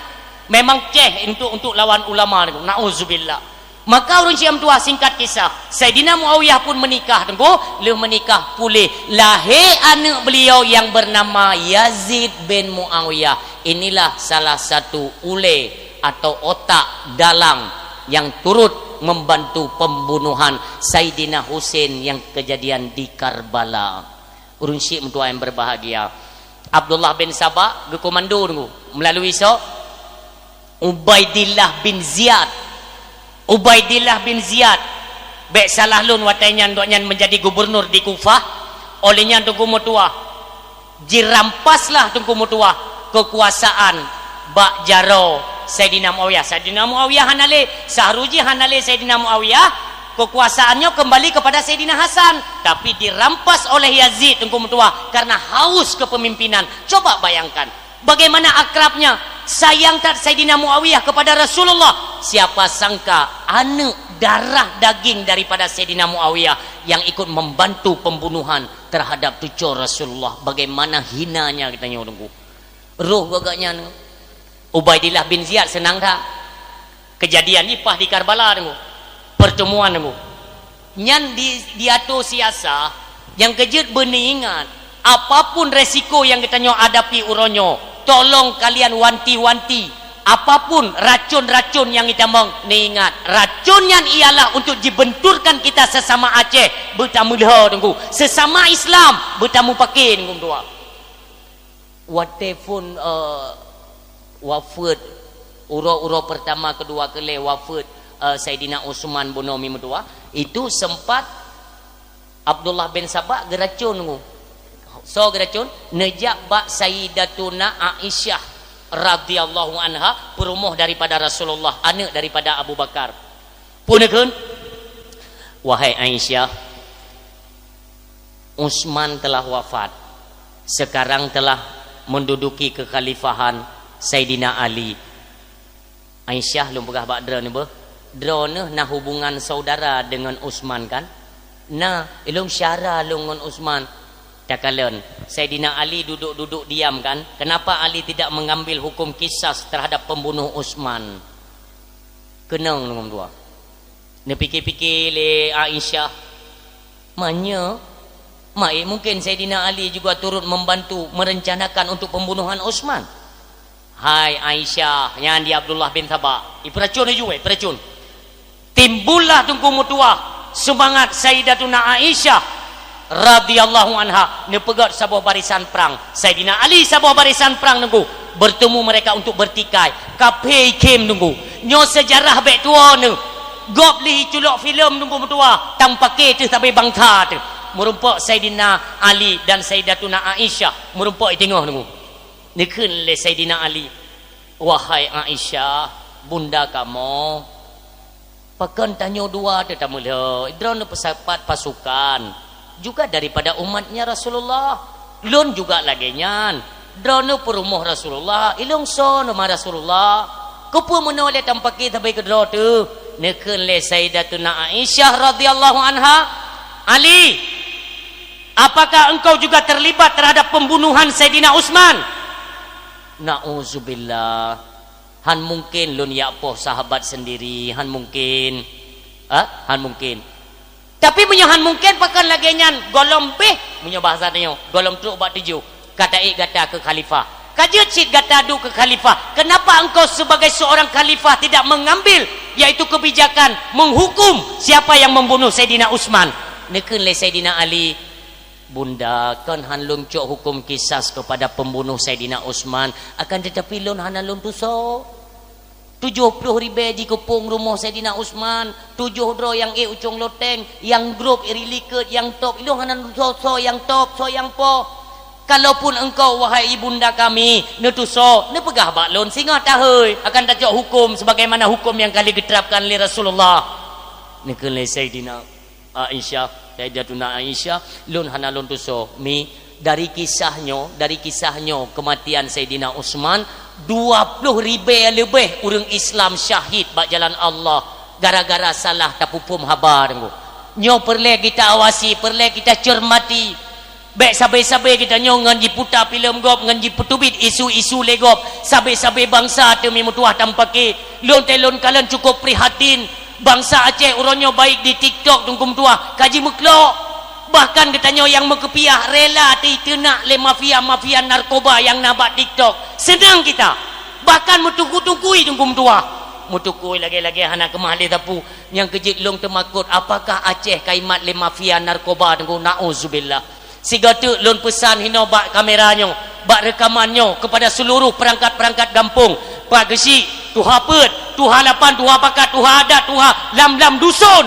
Memang ceh untuk, untuk lawan ulama tu. Nauzubillah. Maka ureuëng Syiah meutuah, singkat kisah, Saidina Muawiyah pun meunikah, Teungku, lheueh meunikah puléh lahé aneuëk beliau yang bernama Yazid bin Muawiyah. Inilah salah satu ulée atau otak dalang yang turut membantu pembunuhan Saidina Husain yang kejadian di Karbala. Ureuëng Syiah meutuah yang berbahagia, Abdullah bin Saba geukomando, Teungku, melalui soe? Ubaidillah bin Ziyad. Ubaidillah bin Ziyad, bék salah lôn, watée nyan gobnyan menjadi gubernur di Kufah, óh lheueh nyan Teungku meutuah, jirampaslah Teungku meutuah keukuasaan bak jaroe Saidina Muawiyah. Saidina Muawiyah hana lé, sahru jih hana lé Saidina Muawiyah, keukuasaan nyoe keumbali keupada Saidina Hasan, tapi dirampas oleh Yazid Teungku meutuah karena haus kepemimpinan. Coba bayangkan, bagaimana akrabnya, sayang that Saidina Muawiyah kepada Rasulullah. Siapa sangka aneuk darah daging daripada Saidina Muawiyah yang ikut membantu pembunuhan terhadap cucu Rasulullah. Bagaimana hinanya geutanyoe Teungku. Roh geuh nyan. Ubaidillah bin Ziyad seunang that. Kejadian nyoe paih di Karbala Teungku. Pertemuan Teungku. Nyan di, diatur siasah, nyang keu jeuet beuneuingat, apapun resiko nyang geutanyoe hadapi uroe nyoe, tolong kalian wanti-wanti, apapun racun-racun nyang geutamong, neuingat, racun nyan ialah untuk jibenturkan kita sesama Aceh, beutameulhô Teungku, sesama Islam, beutamupake Teungku meutuah. Watée phon, eh, wafeuet, uroe-uroe pertama, kedua, keulhée wafeuet, eh, Saidina Utsman bunoe mi meutuah, itu sempat Abdullah bin Saba geuracun Teungku. Soe geuracun? Neujak bak Sayyidatuna Aisyah radhiyallahu anha, peurumoh daripada Rasulullah, aneuk daripada Abu Bakar. Peue neukheun? Wahai Aisyah, Utsman telah wafat. Sekarang telah menduduki kekhalifahan Saidina Ali. Aisyah, lôn peugah bak droeneuh beuh, droeneuh na hubungan saudara deungon Utsman kan? Na, ilôn syara lôn ngon Utsman. Takalon, Saidina Ali duduk-duduk diam kan? Kenapa Ali tidak mengambil hukum kisas terhadap pembunuh Utsman? Keunong lôn dua. Neupike-pike lé Aisyah, "Meunyoe, ma ék mungken Saidina Ali juga turut membantu merencanakan untuk pembunuhan Utsman?" Hai Aisyah, nyan di Abdullah bin Saba. Ipeuracun laju, eh, ipeuracun. Timbullah Teungku meutuah seumangat Sayyidatuna Aisyah radhiyallahu anha neupeugét saboh barisan prang. Saidina Ali saboh barisan prang Teungku, bertemu mereka untuk bertikai. Kaphé ikhém Teungku. Nyoe seujarah bék tuwoe neuh. Gob lheuh iculok filem Teungku meutuah, tampake teuh sabe bansa teuh. Meurumpok Saidina Ali dan Sayyidatuna Aisyah, meurumpok i teungoh Teungku. Neukheun lé Saidina Ali, "Wahai Aisyah, bunda kamoe, pakon tanyoe dua teuh tameulhô, droeneuh peusapat pasukan, juga daripada umatnya Rasulullah. Lôn juga lagée nyan, droeneuh peurumoh Rasulullah, ilôn soe ngon Rasulullah. Keupeue meunoe lé tampake sabe keudroe teuh?" Neukheun lé Sayyidatuna Aisyah radhiyallahu anha, "Ali, apakah engkau juga terlibat terhadap pembunuhan Saidina Utsman?" "Nauzubillah. Han mungken lôn jak poh sahabat sendiri, han mungken. Ha? Han mungken. Tapi meunyoe han mungken, pakon lagée nyan gohlom béh, meunyoe bahasa tanyoe, gohlom trok bak tujoh, ka taék gata keu khalifah. Ka jeuet cit gata duek keu khalifah. Kenapa engkau sebagai seorang khalifah tidak mengambil, yaitu kebijakan menghukum siapa yang membunuh Saidina Utsman?" Neukheun lé Saidina Ali, "Bunda, kon han lôn cok hukum kisas kepada pembunuh Saidina Utsman, akan tetapi lôn hana lôn tusoe. Tujoh ploh ribée jikeupong rumoh Saidina Utsman, tujoh droe nyang ék ucong loteng, nyang grob iri likot, nyang top, ilôn hana lôn tusoe soe nyang top, soe nyang poh. Kalaupun engkau, wahai ibunda kami, neutusoe, neupeugah bak lôn singoh tahôi, akan tacok hukum sebagaimana hukum nyang ka lheueh geuterapkan lé Rasulullah." Neukheun lé Saidina Aisyah, Sayyidatuna Aisyah, "Lôn hana lôn tusoe, Mi. Dari kisah nyoe, dari kisah nyoe keumatian Saidina Utsman, dua ploh ribée leubeh ureuëng Islam syahid bak jalan Allah gara-gara salah tapeuphom haba Teungku. Nyoe peureulée kita awasi, peureulée kita cermati. Bék sabe-sabe geutanyoe ngon jiputa filem gob, ngon jipeuteubiet isu-isu lé gob. Sabe-sabe bansa teuh Mi meutuah tampake. Lôn teuh lôn kalon cukup prihatin. Bansa Aceh uroe nyoe baik di TikTok Teungku meutuah ka jimeuklok. Bahkan geutanyoe nyang meukeupiah rela teuh iteunak lé mafia-mafia narkoba nyang na bak TikTok. Seunang kita. Bahkan meutuku-tukui Teungku meutuah. Meutukui lagée-lagée hana keumah lé sapeue. Nyang keu jeuet lôn teumakot, apakah Aceh ka imat lé mafia narkoba Teungku? Nauzubillah. Sigoe teuk lôn peusan hinoe bak kamera nyoe, bak reukaman nyoe keupada seuluruh peurangkat-peurangkat gampông, Pak Geuchik, Tuha peuet, tuha lapan, tuha pakat, tuha adat, tuha lam-lam dusun.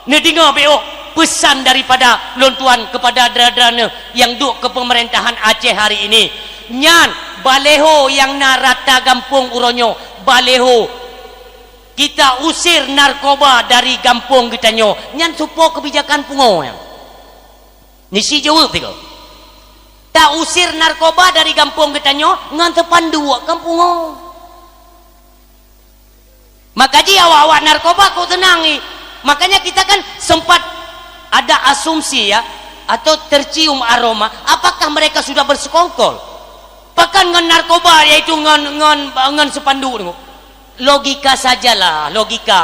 Neudeungoe beuh peusan daripada lôn tuan keupada dara-dara neuh nyang duek keu peumeurintahan Aceh hari ini. Nyan baliho nyang na rata gampông uroe nyoe, baliho, "Kita usir narkoba dari gampông geutanyoe." Nyan soe po keubijakan pungo nyan? Nisi jaweueb tiga. "Ta usir narkoba dari gampông geutanyoe ngon teupandu gampông." Maka jih awak-awak narkoba kok teunang ni. Makanya kita kan sempat ada asumsi ya, atau tercium aroma, apakah mereka sudah bersekongkol? Pakon ngon narkoba, yaitu ngon, ngon, ngon seupanduk tu. Logika sajalah, logika.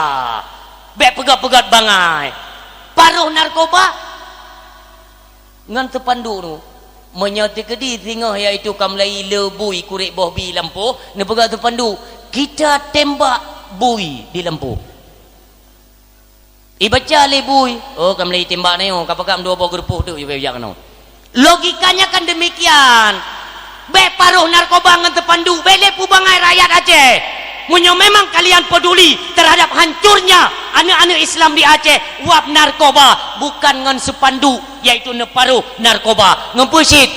Bék peugét-peugét bangai. Paroh narkoba ngon seupanduk tu. Meunyoe teukeudi singoh, yaitu ka mulai le bui kurék boh bi lampôh, neupeugah seupanduk, "Kita tembak bui di lampôh." Ibaca lé bui, "Oh, ka mulai tembak na nyoe, ka pakam dua boh geurupoh teuk yue jak keunoe." Logikanya kan demikian. Bék paroh narkoba ngon seupanduk, bék lé peubangai rakyat Aceh. Meunyoe memang kalian peduli terhadap hancurnya aneuk-aneuk Islam di Aceh, wab narkoba, bukan ngon seupanduk, yaitu neuparoh narkoba. Ngon peue cit?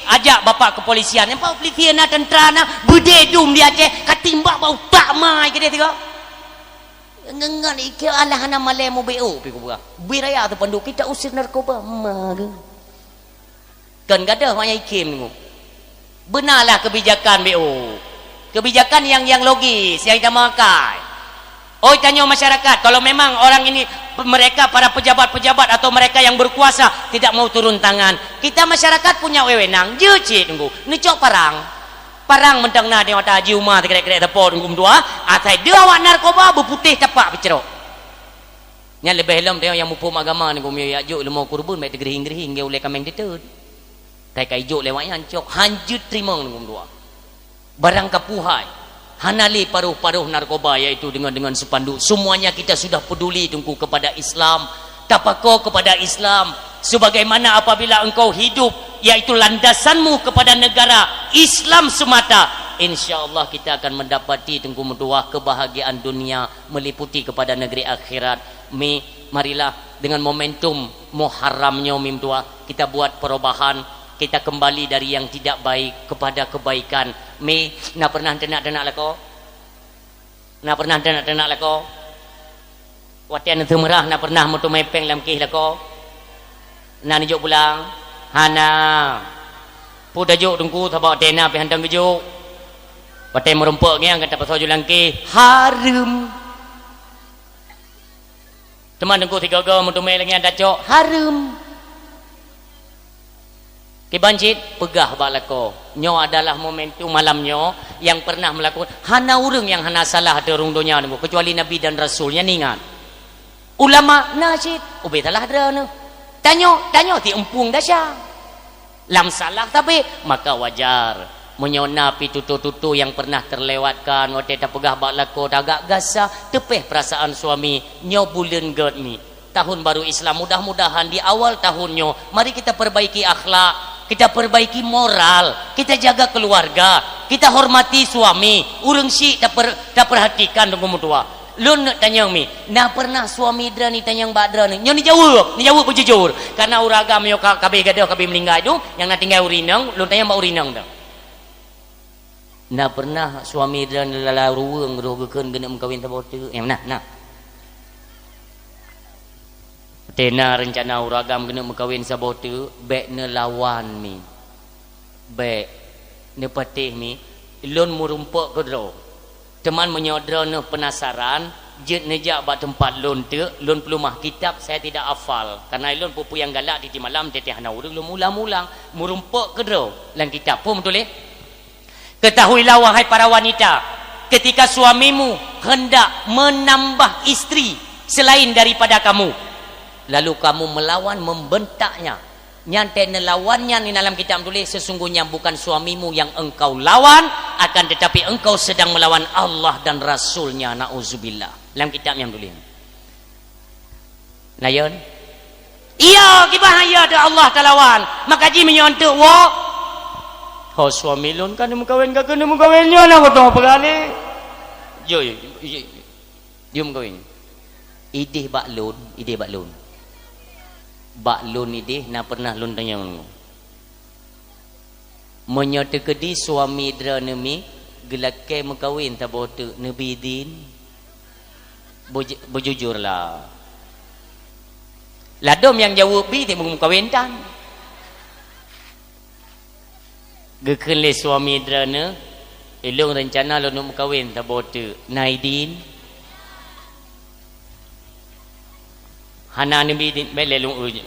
Ajak bapak kepolisian, nyang polisi na, tentara na, beudé dum di Aceh, ka timbak bak utak mai keudéh tiga. Ngon-ngon ikeu alah hana malée mubeuet pi kubuah. Bui raya seupanduk, "Kita usir narkoba." Ma geuh. Kon gadôh mak nyang ikhém deungoe. Beunalah keubijakan beuh. Keubijakan nyang, nyang logis, nyang tamakai. Oi, tanyoe masyarakat, kalau memang orang ini, mereka para pejabat-pejabat atau mereka yang berkuasa tidak mau turun tangan, kita masyarakat punya wewenang. Jeuet cit deungoe, neucok parang. Parang mantong na di mata Haji Uma teukrek-krek teupot deungoe meutuah, asai deuh awak narkoba beuputéh tapak peucrok. Nyan leubeh lom tanyoe nyang muphom agama ni, geumeuyue jak jok leumo keureubeuen, bék teugeurihing-geurihing, geu ulée kaméng teuteut. Kai-kai jok lewat nyan cok, han jeuet teurimong deungoe meutuah. Barang kapuhai, hana lé paroh-paroh narkoba, yaitu dengan, dengan spanduk. Semuanya kita sudah peduli, Teungku, kepada Islam. Tapakoe kepada Islam. Sebagaimana apabila engkau hidup, yaitu landasanmu kepada negara Islam semata, insya Allah kita akan mendapati, Teungku meutuah, kebahagiaan dunia meliputi kepada negeri akhirat. Mi, marilah dengan momentum Muharram nyoe, mi meutuah, kita buat perubahan, kita kembali dari yang tidak baik kepada kebaikan. Mi, na pernah teunak-teunak lakoe? Na pernah teunak-teunak lakoe? Watée neuseumeurah na pernah meuteumé péng lam kéh lakoe? Na neujok pulang? Hana. Peue tajok, Teungku, sabab watée na pih hana geujok. Watée meurumpok ngieng ka tapasoe ju lam kéh, hareuem. Teuma Teungku sigoe-goe meuteumé lagée nyan tacok, hareuem. Kiban cit peugah bak lakoe, nyoe adalah momentum malam nyoe nyang pernah meulaku, hana ureuëng nyang hana salah ateueh rhueng donya nyoe, keucuali nabi dan rasul, nyan ingat. Ulama na cit, ubé salah droeneuh. Tanyoe, tanyoe siumpung desya. Lam salah sabe, maka wajar. Meunyoe na pih tutoe-tutoe nyang pernah terlewatkan, watée tapeugah bak lakoe tagak gasa, teupeh perasaan suami, nyoe buleuen gét mi. Tahun baru Islam, mudah-mudahan di awal tahun nyoe, mari kita perbaiki akhlak, kita perbaiki moral, kita jaga keluarga, kita hormati suami, ureuëng syiek taper-, taperhatikan deungon meutuah. Lôn neuk tanyong mi, na pernah suami droeneuh tanyong bak droeneuh? Nyoe neujaweueb, neujaweueb beujujur. Karena ureuëng agam nyoe ka, kabeh gadôh, kabeh meuninggai tu, nyang na tinggai ureuëng inong, lôn tanyong bak ureuëng inong tu. Na pernah suami droeneuh lala ruweueng roh geukheun geuneuk meukawen saboh teuk? Eh, na, na. Tena reuncana ureuëng agam geuneuk meukawen saboh teuk, bék neulawan mi. Bék, neupatéh mi, lôn meurumpok keudroe. Teuma meunyoe droeneuh peunasaran, jeuet neujak bak teumpat lôn teuk, lôn peuleumah kitab, saya tidak hafal. Karena lôn peue-peue nyang galak tieb-tieb malam, teuntèe hana ureuëng lôn ulang-ulang. Meurumpok keudroe lam kitab. Peue meutuléh? Ketahuilah, wahai para wanita, ketika suamimu hendak menambah istri selain daripada kamu, lalu kamu melawan, membentaknya, nyan teuh neulawan nyan, di dalam kitab tuléh, sesungguhnya bukan suamimu yang engkau lawan, akan tetapi engkau sedang melawan Allah dan Rasul-Nya. Nauzubillah. Lam kitab nyan tuléh. Layon? Iya, kiban iya teuh Allah talawan. Maka jih meunyoe eunteuk woe, "Ho suami lôn ka neumeukawen, ka keuneuk meukawen nyoe na beutôi peugah lé." Yo, yo, yo, yo, yo meukawen. Ideh bak lôn, ideh bak lôn. Bak lôn ideh na pernah lôn tanyong. Meunyoe teukeudi suami droeneuh mi geulakée meukawen saboh teuk, neubi idin? Beuj-, beujujurlah. Ladôm nyang jaweueb bi, teuk meukawen tan. Geukheun lé suami droeneuh, "Ilôn reuncana lôn meukawen saboh teuk, na idin?" Hana neubi idin, bèk lé lôn uji.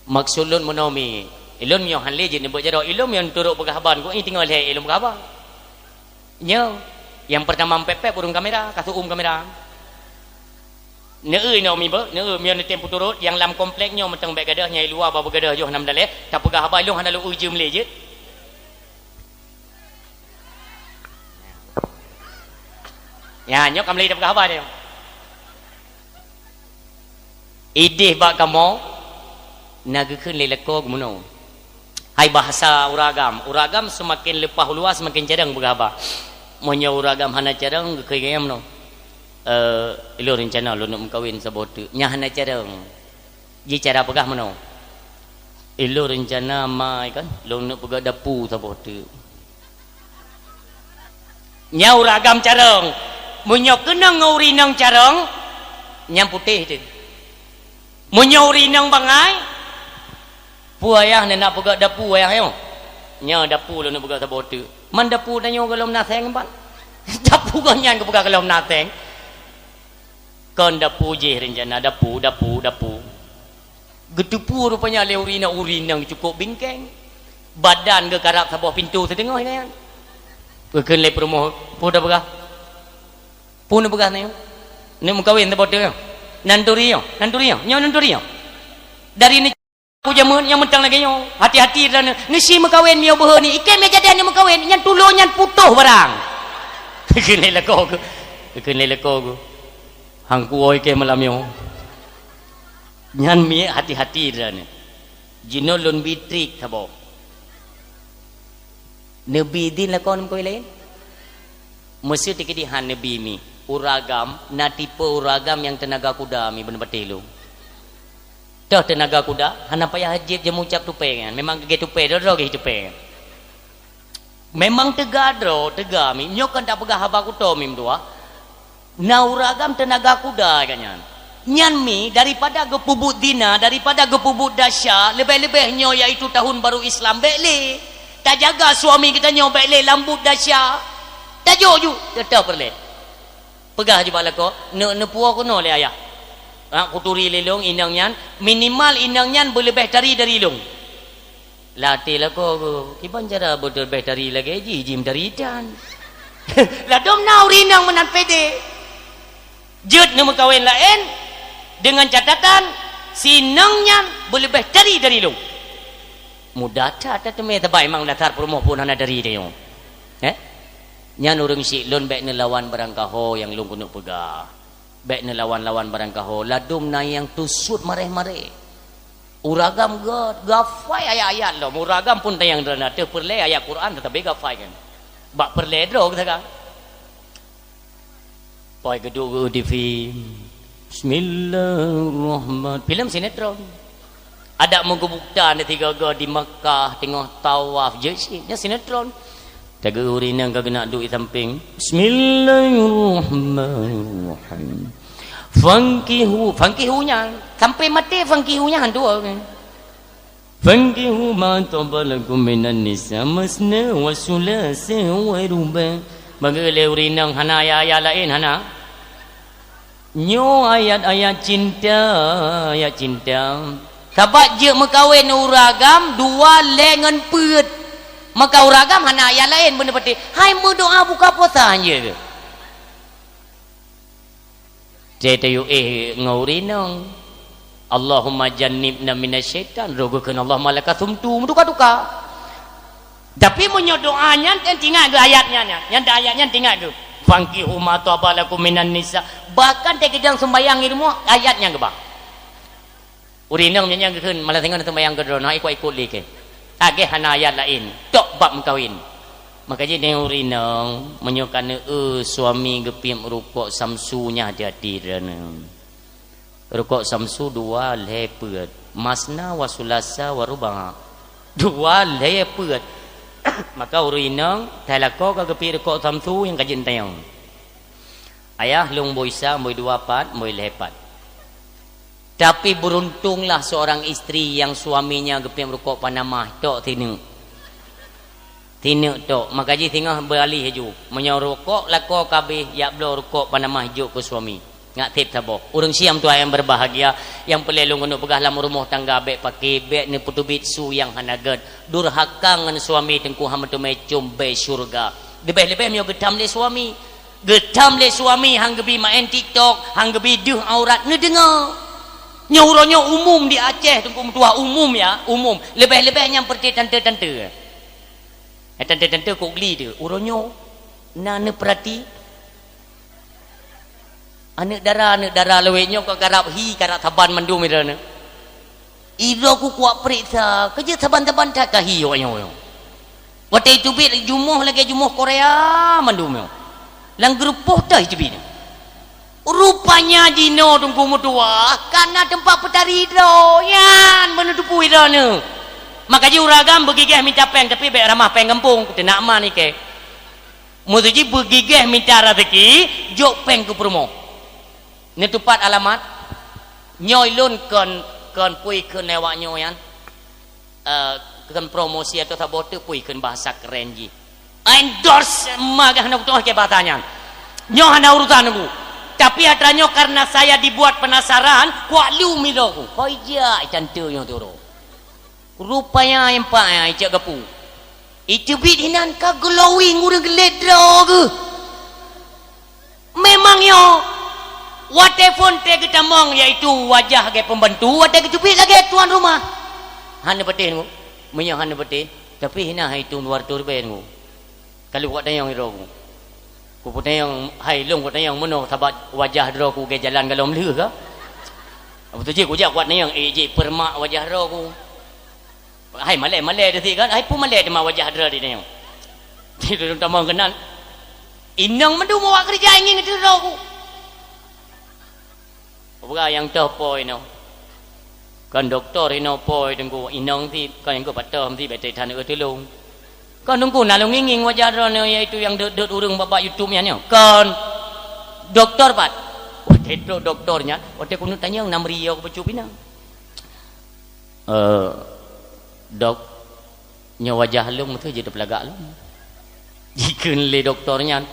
Maksud lôn meunoe mi, ilôn meunyoe han lé jeuet neubeuet jaroe, ilôn meunyoe turot peugah haba, kok nyoe teungoh lhèe ilôn peugah haba. Nyoe, nyang peurtama pèp-pèp ureueng kamera, ka seu'uem kamera. Neueu inoe mi beuh, neueu meunyoe neutem peuturot, nyang lam komplek nyoe mantong bèk gadôh, nyang i luwa bah beugadôh yoh nam daleh, tapeugah haba ilôn hana lôn eu jeuem lé jeuet. Ya, nyoe ka mulai tapeugah haba nyoe. Ideh bak kamoe, na geukheun lé lakoe geumeunoe. Hai bahasa ureueng agam, ureueng agam seumaken leupah u luwa seumaken carông peugah haba. Meunyoe ureueng agam hana carông, geukheun lagèe nyoe meunoe. Eh, ilôn reuncana lôn neuk meukawen saboh teuk. Nyan hana carông. Ji cara peugah meunoe. Ilôn reuncana mai kan, lôn neuk peugah dapu saboh teuk. Nyan ureueng agam carông. Meunyoe keunong ngon ureueng inong carông, nyan putéh teuh. Meunyoe ureueng inong bangai, peue ayah neunak peugah dapu ayah nyoe? Nyoe dapu lôn neuk peugah saboh teuk. Man dapu tanyoe gohlom na seng ban. Dapu gobnyan geupeugah gohlom na seng. Kon dapu jih reuncana, dapu, dapu, dapu. Geuteupeue rupanya lé ureueng inong, ureueng inong cukôp bingkeng. Badan geukarab saboh pintoe siteungoh nyan. Geukheun lé peurumoh, "Peue tapeugah? Peue neupeugah nyoe? Neuk meukawen saboh teuk nyoe? Nan turi nyoe, nan turi nyoe, nyoe nan turi nyoe." Dari ni Aku jameun nyang mantong lagèe nyoe, hati-hati droeneuh. Neusi meukawen meunyoe beuhe ni, ikei meunyoe jadi aneuk meukawen, nyan tulo nyan putôh barang. Keuneuk lako ku. Keuneuk lako ku. Hang kuwoe ikei malam nyoe. Nyan miet hati-hati droeneuh. Jinoe lôn bi trik saboh. Neubi idin lakoe meukawen laén? Meuseuti keudeh han neubi mi. Ureueng agam, na tipe ureueng agam nyang teunaga kuda mi beuneupatéh lôn. Toh teunaga kuda, hana payah jieb jamu cap tupée nyan. Memang geugét tupée, droe-droe gét tupée nyan. Memang teuga droe, teuga mi. Nyoe kon tapeugah haba kuto mi meutuah. Na ureueng agam teunaga kuda geuh nyan. Nyan mi daripada geupeubuet zina, daripada geupeubuet dasya, leubeh-leubeh nyoe yaitu tahun baru Islam, bèk lé. Tajaga suami geutanyoe bèk lé lam buet dasya. Tajok ju, teutab peureulèe. Peugah ju bak lakoe, "Neu-, neupuwoe keunoe lé ayah. Ha, kuturi lé lôn inong nyan, minimal inong nyan beuleubeh tari dari lôn." Lam até lakoe geuh, kiban cara beuteubeh tari lagèe jih, jih meutari tan. Ladôm na ureueng inong meunan pede. Jeuet neumeukawen laén deungon catatan, si inong nyan beuleubeh tari dari lôn. Mudah that tateumé sabab memang dasar peurumoh phon hana tari tanyoe. Eh? Nyan ureueng syik lôn bèk neulawan barangkaho nyang lôn keuneuk peugah. Bèk neulawan-lawan barangkaho, ladôm na nyang teusut mareh-mareh. Ureueng agam geuh, geuhafai ayat-ayat lom. Ureueng agam pun tanyong droeneuh ateueh peureulèe ayat Quran teutapi geuhafai kan. Bak peureulèe droe geusaga. Pai geuduek geu di film. Bismillahirrahman-, film sinetron. Adak meugeubukta na tiga-tiga di Makkah teungoh tawaf jeuet cit. Nyan sinetron. Tageue ureueng inong ka geunak duek di sampéng. Bismillahirrahmanirrahim. Fankihu, fankihu nyan. Sampai maté fankihu nyan tu. Fankihu ma taba lakum minan nisa masna wa sulasa wa ruba. Bagi lé ureueng inong hana ayat-ayat laén hana. Nyoe ayat-ayat cinta, ayat cinta. Sabab jeuet meukawen ureueng agam dua lhèe ngon peuet. Maka ureueng agam hana ayat laén beuneupatéh. Hai meudoa buka puasa han jeuet. Teu tayue éh ngon ureueng inong. Allahumma jannibna minasyaitan. Roh geukheun Allahumma laka sumtu. Meutuka-tuka. Tapi meunyoe doa nyan, kan tingat geuh ayat nyan, nyan. Nyan ayat nyan tingat geuh. Fankihu ma taba lakum minan nisa. Bahkan teukeudang seumbahyang di rumoh, ayat nyan geuba. Ureueng inong nyan geukheun malah singoh seumbahyang keudroe, na ikot-ikot lé kèe. Ageh hana ayat laén, tok bab meukawen. Maka jih nyoe ureueng inong, meunyoe ka neueu suami geupiep rukok samsu nyan hati-hati droeneuh. Rukok samsu dua lhèe peuet. Masna wa sulasa wa ruba'. Dua lhèe peuet. Maka ureueng inong, tai lakoe ka geupiep rukok samsu nyang ka jeuet tanyong. Ayah lôn bôi sa, bôi dua pat, bôi lhèe pat. Tapi beruntunglah seorang istri yang suaminya geupiep rukok Panama tok sineuk. Sineuk tok, maka jih singoh beuralih laju. Meunyoe rukok lakoe ka abéh, jak bloe rukok Panama jok keu suami. Ngat sép saboh. Ureueng syiah tuha nyang berbahagia, nyang peureulèe lôn keuneuk peugah lam rumoh tangga bèk paké, bèk neupeuteubiet su nyang hana gèt. Durhaka ngon suami teungku hana meuteumé cumbé syeuruga. Leubeh-leubeh meunyoe geutham lé suami. Geutham lé suami han geubi maén TikTok, han geubi deuh aurat, neudeungoe. Nyoe uroe nyoe umum di Aceh, teungku meutuah, umum ya, umum. Leubeh-leubeh nyang peureuté tante-tante. Eh, tante-tante kok gli tu. Uroe nyoe na neupeurati. Aneuk dara, aneuk dara lawét nyoe ka karab hi, karab saban mandum ira nyoe. Idroe ku kuat peuriksa, keujeuet saban-saban that ka hi awak nyoe. Watèe teubiet jumoh lagèe jumoh Korea mandum nyoe. Lam geurupoh teuh teubiet. Rupanya jinoe teungku meutuah, ka na teumpat peutari droe, nyan beuneuteupue droeneuh. Maka jih ureueng agam beugigeh mita péng, tapi bèk ramah péng gampông, teunak man ikèe. Maksud jih beugigeh mita raseuki, jok péng keu peurumoh. Neutupat alamat, nyoe lôn kon, kon pui kheun lewat nyoe nyan. Eh, kon promosi atau saboh teuk pui kheun bahasa keren jih. Endorse mah hana kutu'oh ke bahasa nyan. Nyoe hana urusan aku. Tapi atra nyoe karena saya dibuat penasaran, kuat lu mido ku. Hoi jak tante nyoe turo. Rupanya empat ya icak gapu. Iteubiet hinan ka glowing ureueng geulet droe geuh. Memang nyoe, watèe phôn teuh geutamong, yaitu wajah lagèe pembantu, watèe geuteubiet lagèe tuan rumah. Hana patéh nyoe, meunyoe hana patéh, tapi hina hai tuan luar turben nyoe. Ka lheueh kuat tanyong droe ku. Kupeutanyong, hai lôn kupeutanyong meunoe sabat wajah droe ku lagèe jalan galom lheueh ka? Beutôi jih kujak kuat tanyong, eh, jih peuremak wajah droe ku. Hai malèe-malèe teuh kan? Hai peue malèe teuma wajah droe di nyoe. Di dalam tamong keunan. Inong mandum awak keureuja ngieng teuh droe ku. Peugah nyang toh po inoe. Kon doktor inoe po teungku, inong ti kon nyang keu patom ti bèk teuh that neutulông. Kon teungku na lôn ngieng-ngieng wajah droeneuh yaitu nyang deuet-deuet ureueng bak-bak YouTube nyan nyoe. Kon doktor pat. Watèe trok doktor nyan, watèe keuneuk tanyong na meurie keu bacut inong. Eh, dok, nyoe wajah lôn beutôi jeuet teupeulagak lôn. Jikheun lé doktor nyan.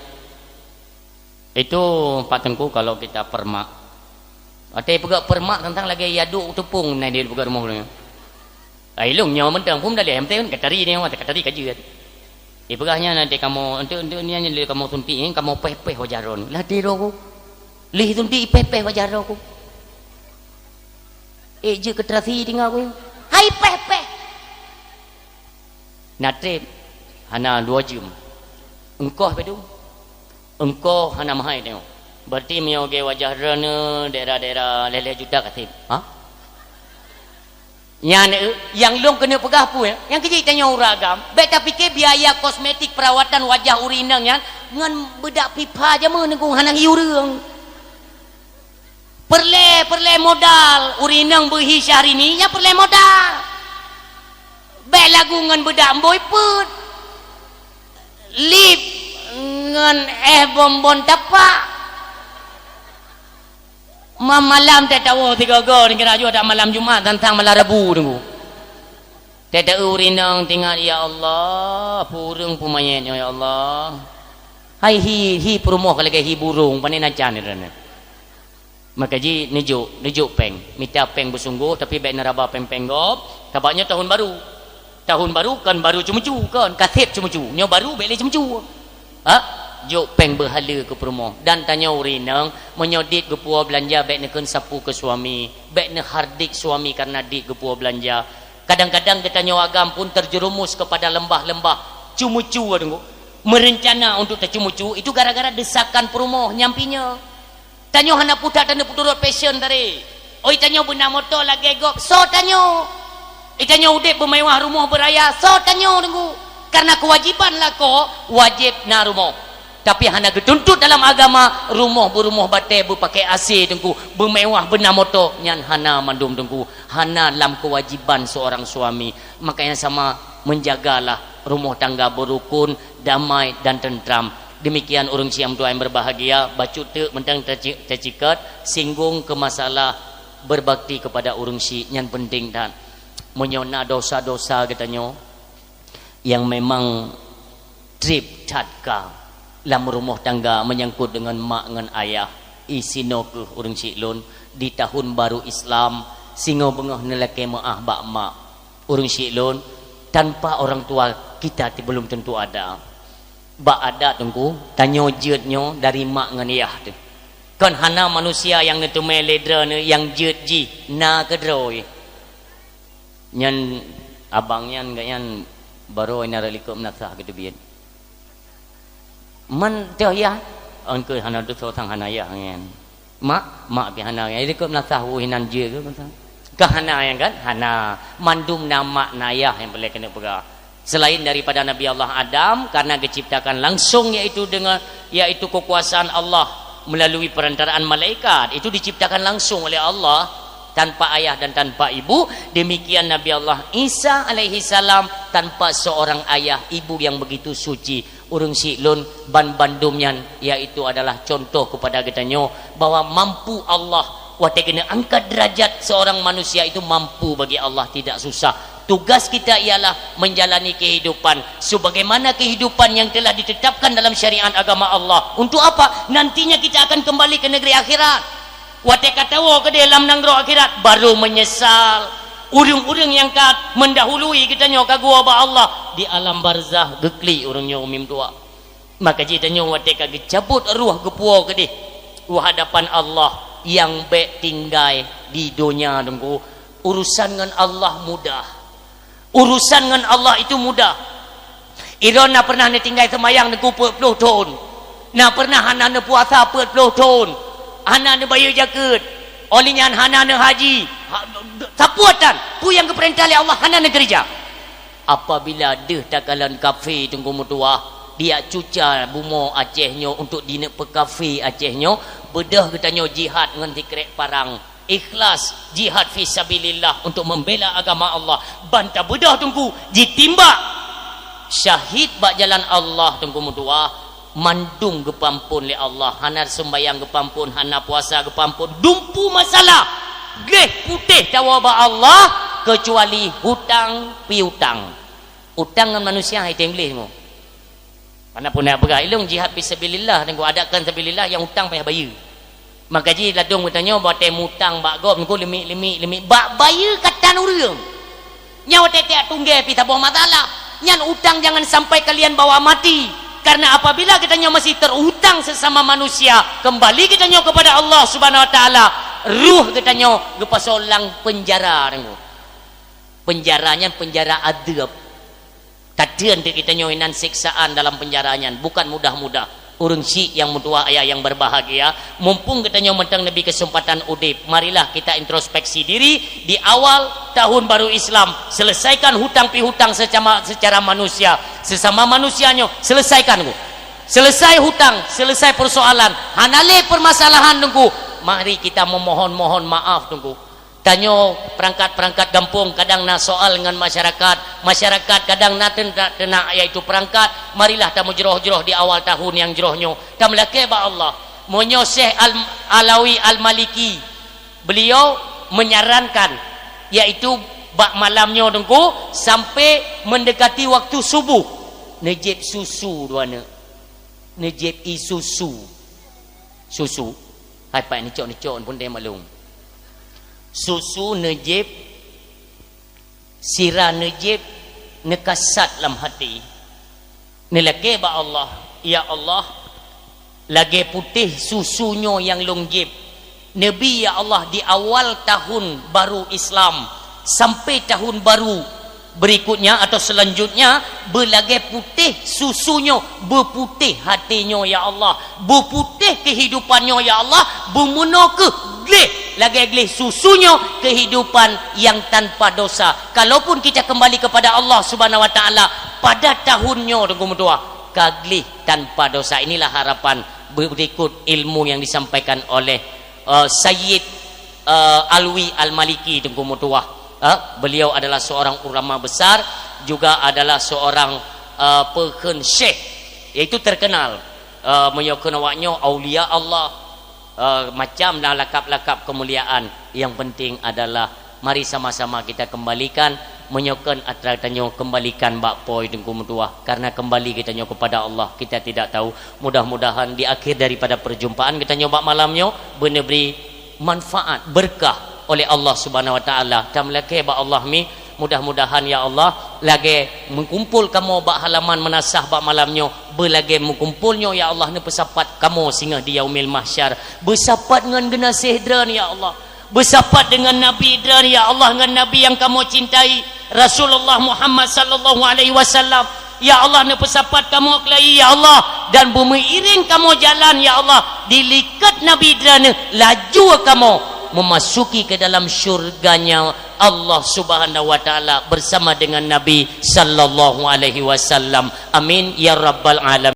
Itu Pak Teungku kalau kita permak. Watèe peugah permak teuntang lagèe yaduk teupông na di peugah rumoh lôn. Ai lôn nyoe mantong pun daleh mantong katari ni mata katari ka jeuet. Ipeugah nyan nanti kamoe enteuk-enteuk nyan lé kamoe suntik nyan kamoe péh-péh wajah droe. Lah tiroe ku. Lih suntik péh-péh wajah droe ku. Eh, jeuet keu terasi tinggai ku. Hai péh-péh. Na trép hana dua jeuem. Engkoh pe tu. Engkoh hana mahai tengok. Berarti meunyoe gé wajah droeneuh daerah-daerah lhèe-lhèe juta ka trép. Ha? Nyan, eh, nyang lôn keuneuk peugah peue, eh? Nyang keujeuet tanyoe ureueng agam, bèk tapike biaya kosmetik perawatan wajah ureueng inong nyan ngon beudak pipa jameun ngon hana ngieng ureueng. Peureulèe, peureulèe modal, ureueng inong beuhi Syahrini, nyan peureulèe modal. Bèk lagu ngon beudak mbôi peuet. Lip ngon eh bonbon tapak. Mam malam teuh tawoe sigoe-goe, dikira jua dak malam Jumat, tantang malam Rabu teungku. Teuh taeu ureueng inong teuingat, "Ya Allah, peue ureueng peue manyét nyoe, ya Allah." Hai hi, hi peurumoh ka lagèe hi burông, pane na can droeneuh. Maka jih neujok, neujok péng. Mita péng beusunggoh, tapi bèk neuraba péng-péng gob. Sabab nyoe tahun baru. Tahun baru kon baru ceumeucu, kon. Ka sép ceumeucu. Nyoe baru bèk lé ceumeucu. Ha? Jok péng beuhaleue keu peurumoh. Dan tanyoe ureueng inong, meunyoe dit geupuwoe beulanja bèk neukheun sapeue keu suami. Bèk neuhardik suami kareuna dit geupuwoe beulanja. Kadang-kadang geutanyoe agam pun terjerumus kepada lembah-lembah ceumeucu, deungoe. Merencana untuk teuceumeucu, itu gara-gara desakan peurumoh nyang pinyang. Tanyoe hana putak tanyoe peuturot passion tadi. Oi, tanyoe beuna moto lagèe gob, soe tanyoe? Oi, tanyoe udép beumewah, rumoh beuraya, soe tanyoe, deungoe? Karena keuwajiban lakoe wajéb na rumoh. Tapi hana geutuntot dalam agama, rumoh beurumoh batée, beupakée A C teungku, beumewah beuna moto, nyan hana mandum teungku. Hana lam keuwajiban seorang suami. Makanya sama menjagalah rumah tangga berukun, damai dan tentram. Demikian ureuëng siang tuan yang berbahagia, bacut teuk mantong taci-, tacikot, singgung ke masalah berbakti kepada ureuëng syik, nyan penting that. Meunyoe na dosa-dosa geutanyoe, nyang memang treb that ka lam rumoh tangga menyangkut deungon mak ngon ayah. Isinoe keuh ureuëng syik lôn, di tahun baru Islam, singoh beungoh neulakée meuáh bak mak. Ureuëng syik lôn, tanpa orang tua kita ti belum tentu ada. Bak adat teungku, tanyoe jeuet nyoe dari mak ngon yah teuh. Kon hana manusia nyang neuteumé lé droeneuh nyang jeuet jih na keudroe. Nyan abang nyan gobnyan barô na likot meunasah geuteubiet. Man teuh yah, engkeu hana teusoe sang hana yah nyan. Mak, mak pih hana nyan. Likot meunasah weueh nan jeuet keu meunasah. Ka hana nyan kan? Hana. Mandum na mak na yah nyang peureulée keuneuk peugah. Selain daripada Nabi Allah Adam, karena diciptakan langsung, yaitu dengan, yaitu kekuasaan Allah melalui perantaraan malaikat, itu diciptakan langsung oleh Allah tanpa ayah dan tanpa ibu. Demikian Nabi Allah Isa alaihi salam tanpa seorang ayah ibu yang begitu suci. Ureuëng syik lôn, ban bandum nyan, yaitu adalah contoh kepada geutanyoe bahwa mampu Allah watée keuneuk angkat derajat seorang manusia itu mampu bagi Allah, tidak susah. Tugas kita ialah menjalani kehidupan sebagaimana kehidupan yang telah ditetapkan dalam syariat agama Allah. Untuk apa? Nantinya kita akan kembali ke negeri akhirat. Watée ka tawoe keudeh lam nanggroe akhirat, baru menyesal. Ureuëng-ureuëng nyang ka mendahului geutanyoe ka geuwoe bak Allah di alam barzah, geuklik ureuëng nyoe umim tuha. Maka jih tanyoe watée ka geucabot roh geupuwoe keudeh u hadapan Allah nyang bék tinggai di donya teungku. Urusan ngon Allah mudah. Urusan ngon Allah itu mudah. Droe na pernah neutinggai seumayang teungku peuet ploh thon. Na pernah hana neupuasa peuet ploh thon. Hana neubayeue jakeuet. Óh lheueh nyan hana neuhaji. Ha, sapeue tan, peue nyang geupeurintah lé Allah hana neukeureuja. Apabila deuh takalon kafé teungku meutuwah, diak cuca bumoe Aceh nyoe untuk dineuk peukafé Aceh nyoe, beudôh geutanyoe jihad ngon sikrek parang, ikhlas jihad fi sabilillah untuk membela agama Allah. Ban tabeudôh teungku jitimbak syahid bak jalan Allah teungku meutuwah. Mandum geupeuamphon lé Allah, hana seumbayang geupeuamphon, hana puasa geupeuamphon, dumpu masalah gleh putéh tawoe bak Allah, keucuali hutang piutang. Utang ngon manusia hai tem gleh mo. Mana pun nak peugah ilong jihad fi sabilillah, teungku adak kan sabilillah nyang utang payah bayeue. Maka jih ladôm geutanyoe watée mutang bak gob, teungku leumik-leumik, leumik bak bayeue katan ureuëng. Nyan watée tiak tunggée pih saboh masalah. Nyan utang jangan sampai kalian bawa mati. Karena apabila geutanyoe masih terutang sesama manusia, kembali geutanyoe kepada Allah Subhanahu Wa Taala, ruh geutanyoe geupasoe lam penjara teungku. Penjara nyan penjara adeueb. Tateun teuk geutanyoe inan siksaan dalam penjara nyan, bukan mudah-mudah. Ureuëng syik nyang meutuwah ayah nyang berbahagia, mumpung geutanyoe mantong neubri kesempatan udeb, marilah kita introspeksi diri di awal tahun baru Islam, selesaikan hutang piutang secara, secara manusia, sesama manusia nyoe, selesaikan ku. Selesai hutang, selesai persoalan, hana lé permasalahan teungku. Mari kita memohon-mohon maaf teungku. Tanyoe perangkat-perangkat gampông kadang na soal ngon masyarakat, masyarakat kadang na teunak, teunak yaitu perangkat, marilah tameujroh-jroh di awal tahun nyang jroh nyoe. Tameulakée bak Allah. Meunyoe Syekh Al-, Alawi Al-Maliki, beliau menyarankan, yaitu bak malam nyoe teungku, sampai mendekati waktu subuh, neujieb susu dua aneuk. Neujieb ie susu. Susu. Hai pat neucok-neucok pun deh maklum. Susu neujieb, sira neujieb, neukasat lam hati. Neulakée bak Allah, "Ya Allah, lagée putéh susu nyoe nyang lôn jieb, neubi ya Allah di awal tahun baru Islam sampai tahun baru berikutnya atau selanjutnya, beulagée putéh susu nyoe, beuputéh até nyoe ya Allah, beuputéh kehidupan nyoe ya Allah, beumeunoe keuh gleh lagée gleh susu nyoe kehidupan yang tanpa dosa." Kalaupun kita kembali kepada Allah Subhanahu Wa Taala, Pada tahun nyoe, Teungku meutuah, ka gleh tanpa dosa. Inilah harapan berikut ilmu yang disampaikan oleh, eh, Sayyid, eh, Alwi Al-Maliki, Teungku meutuah. Eh, beliau adalah seorang ulama besar, juga adalah seorang, eh, peukheun syekh, yaitu terkenal. Eh, meunyoe kheun awak nyoe aulia Allah, eh, macam dan lakab-lakab kemuliaan. Yang penting adalah mari sama-sama kita kembalikan, meunyoe kheun atra tanyoe kembalikan bak Po Teungku meutuah, karena kembali kita nyoe kepada Allah, kita tidak tahu. Mudah-mudahan di akhir daripada perjumpaan kita nyoe bak malam nyoe, beuneu bri manfaat, berkah oleh Allah Subhanahu Wa Taala. Tameulakée bak Allah mi, mudah-mudahan, ya Allah, lagée meukumpul kamoe bak halaman meunasah bak malam nyoe, beulagée meukumpul nyoe, ya Allah, neupeusapat kamoe singoh di Yaumil Mahsyar, beusapat ngon geunaséh Droen, ya Allah, beusapat deungon Nabi Droen, ya Allah, ngon Nabi nyang kamoe cintai, Rasulullah Muhammad sallallahu alaihi wasallam. Ya Allah, neupeusapat kamoe keulayi, ya Allah, dan beumeuiring kamoe jalan, ya Allah, di likot Nabi Droen, laju kamoe memasuki ke dalam syurga-Nya Allah Subhanahu Wa Taala bersama dengan Nabi sallallahu alaihi wasallam. Amin ya rabbal alamin.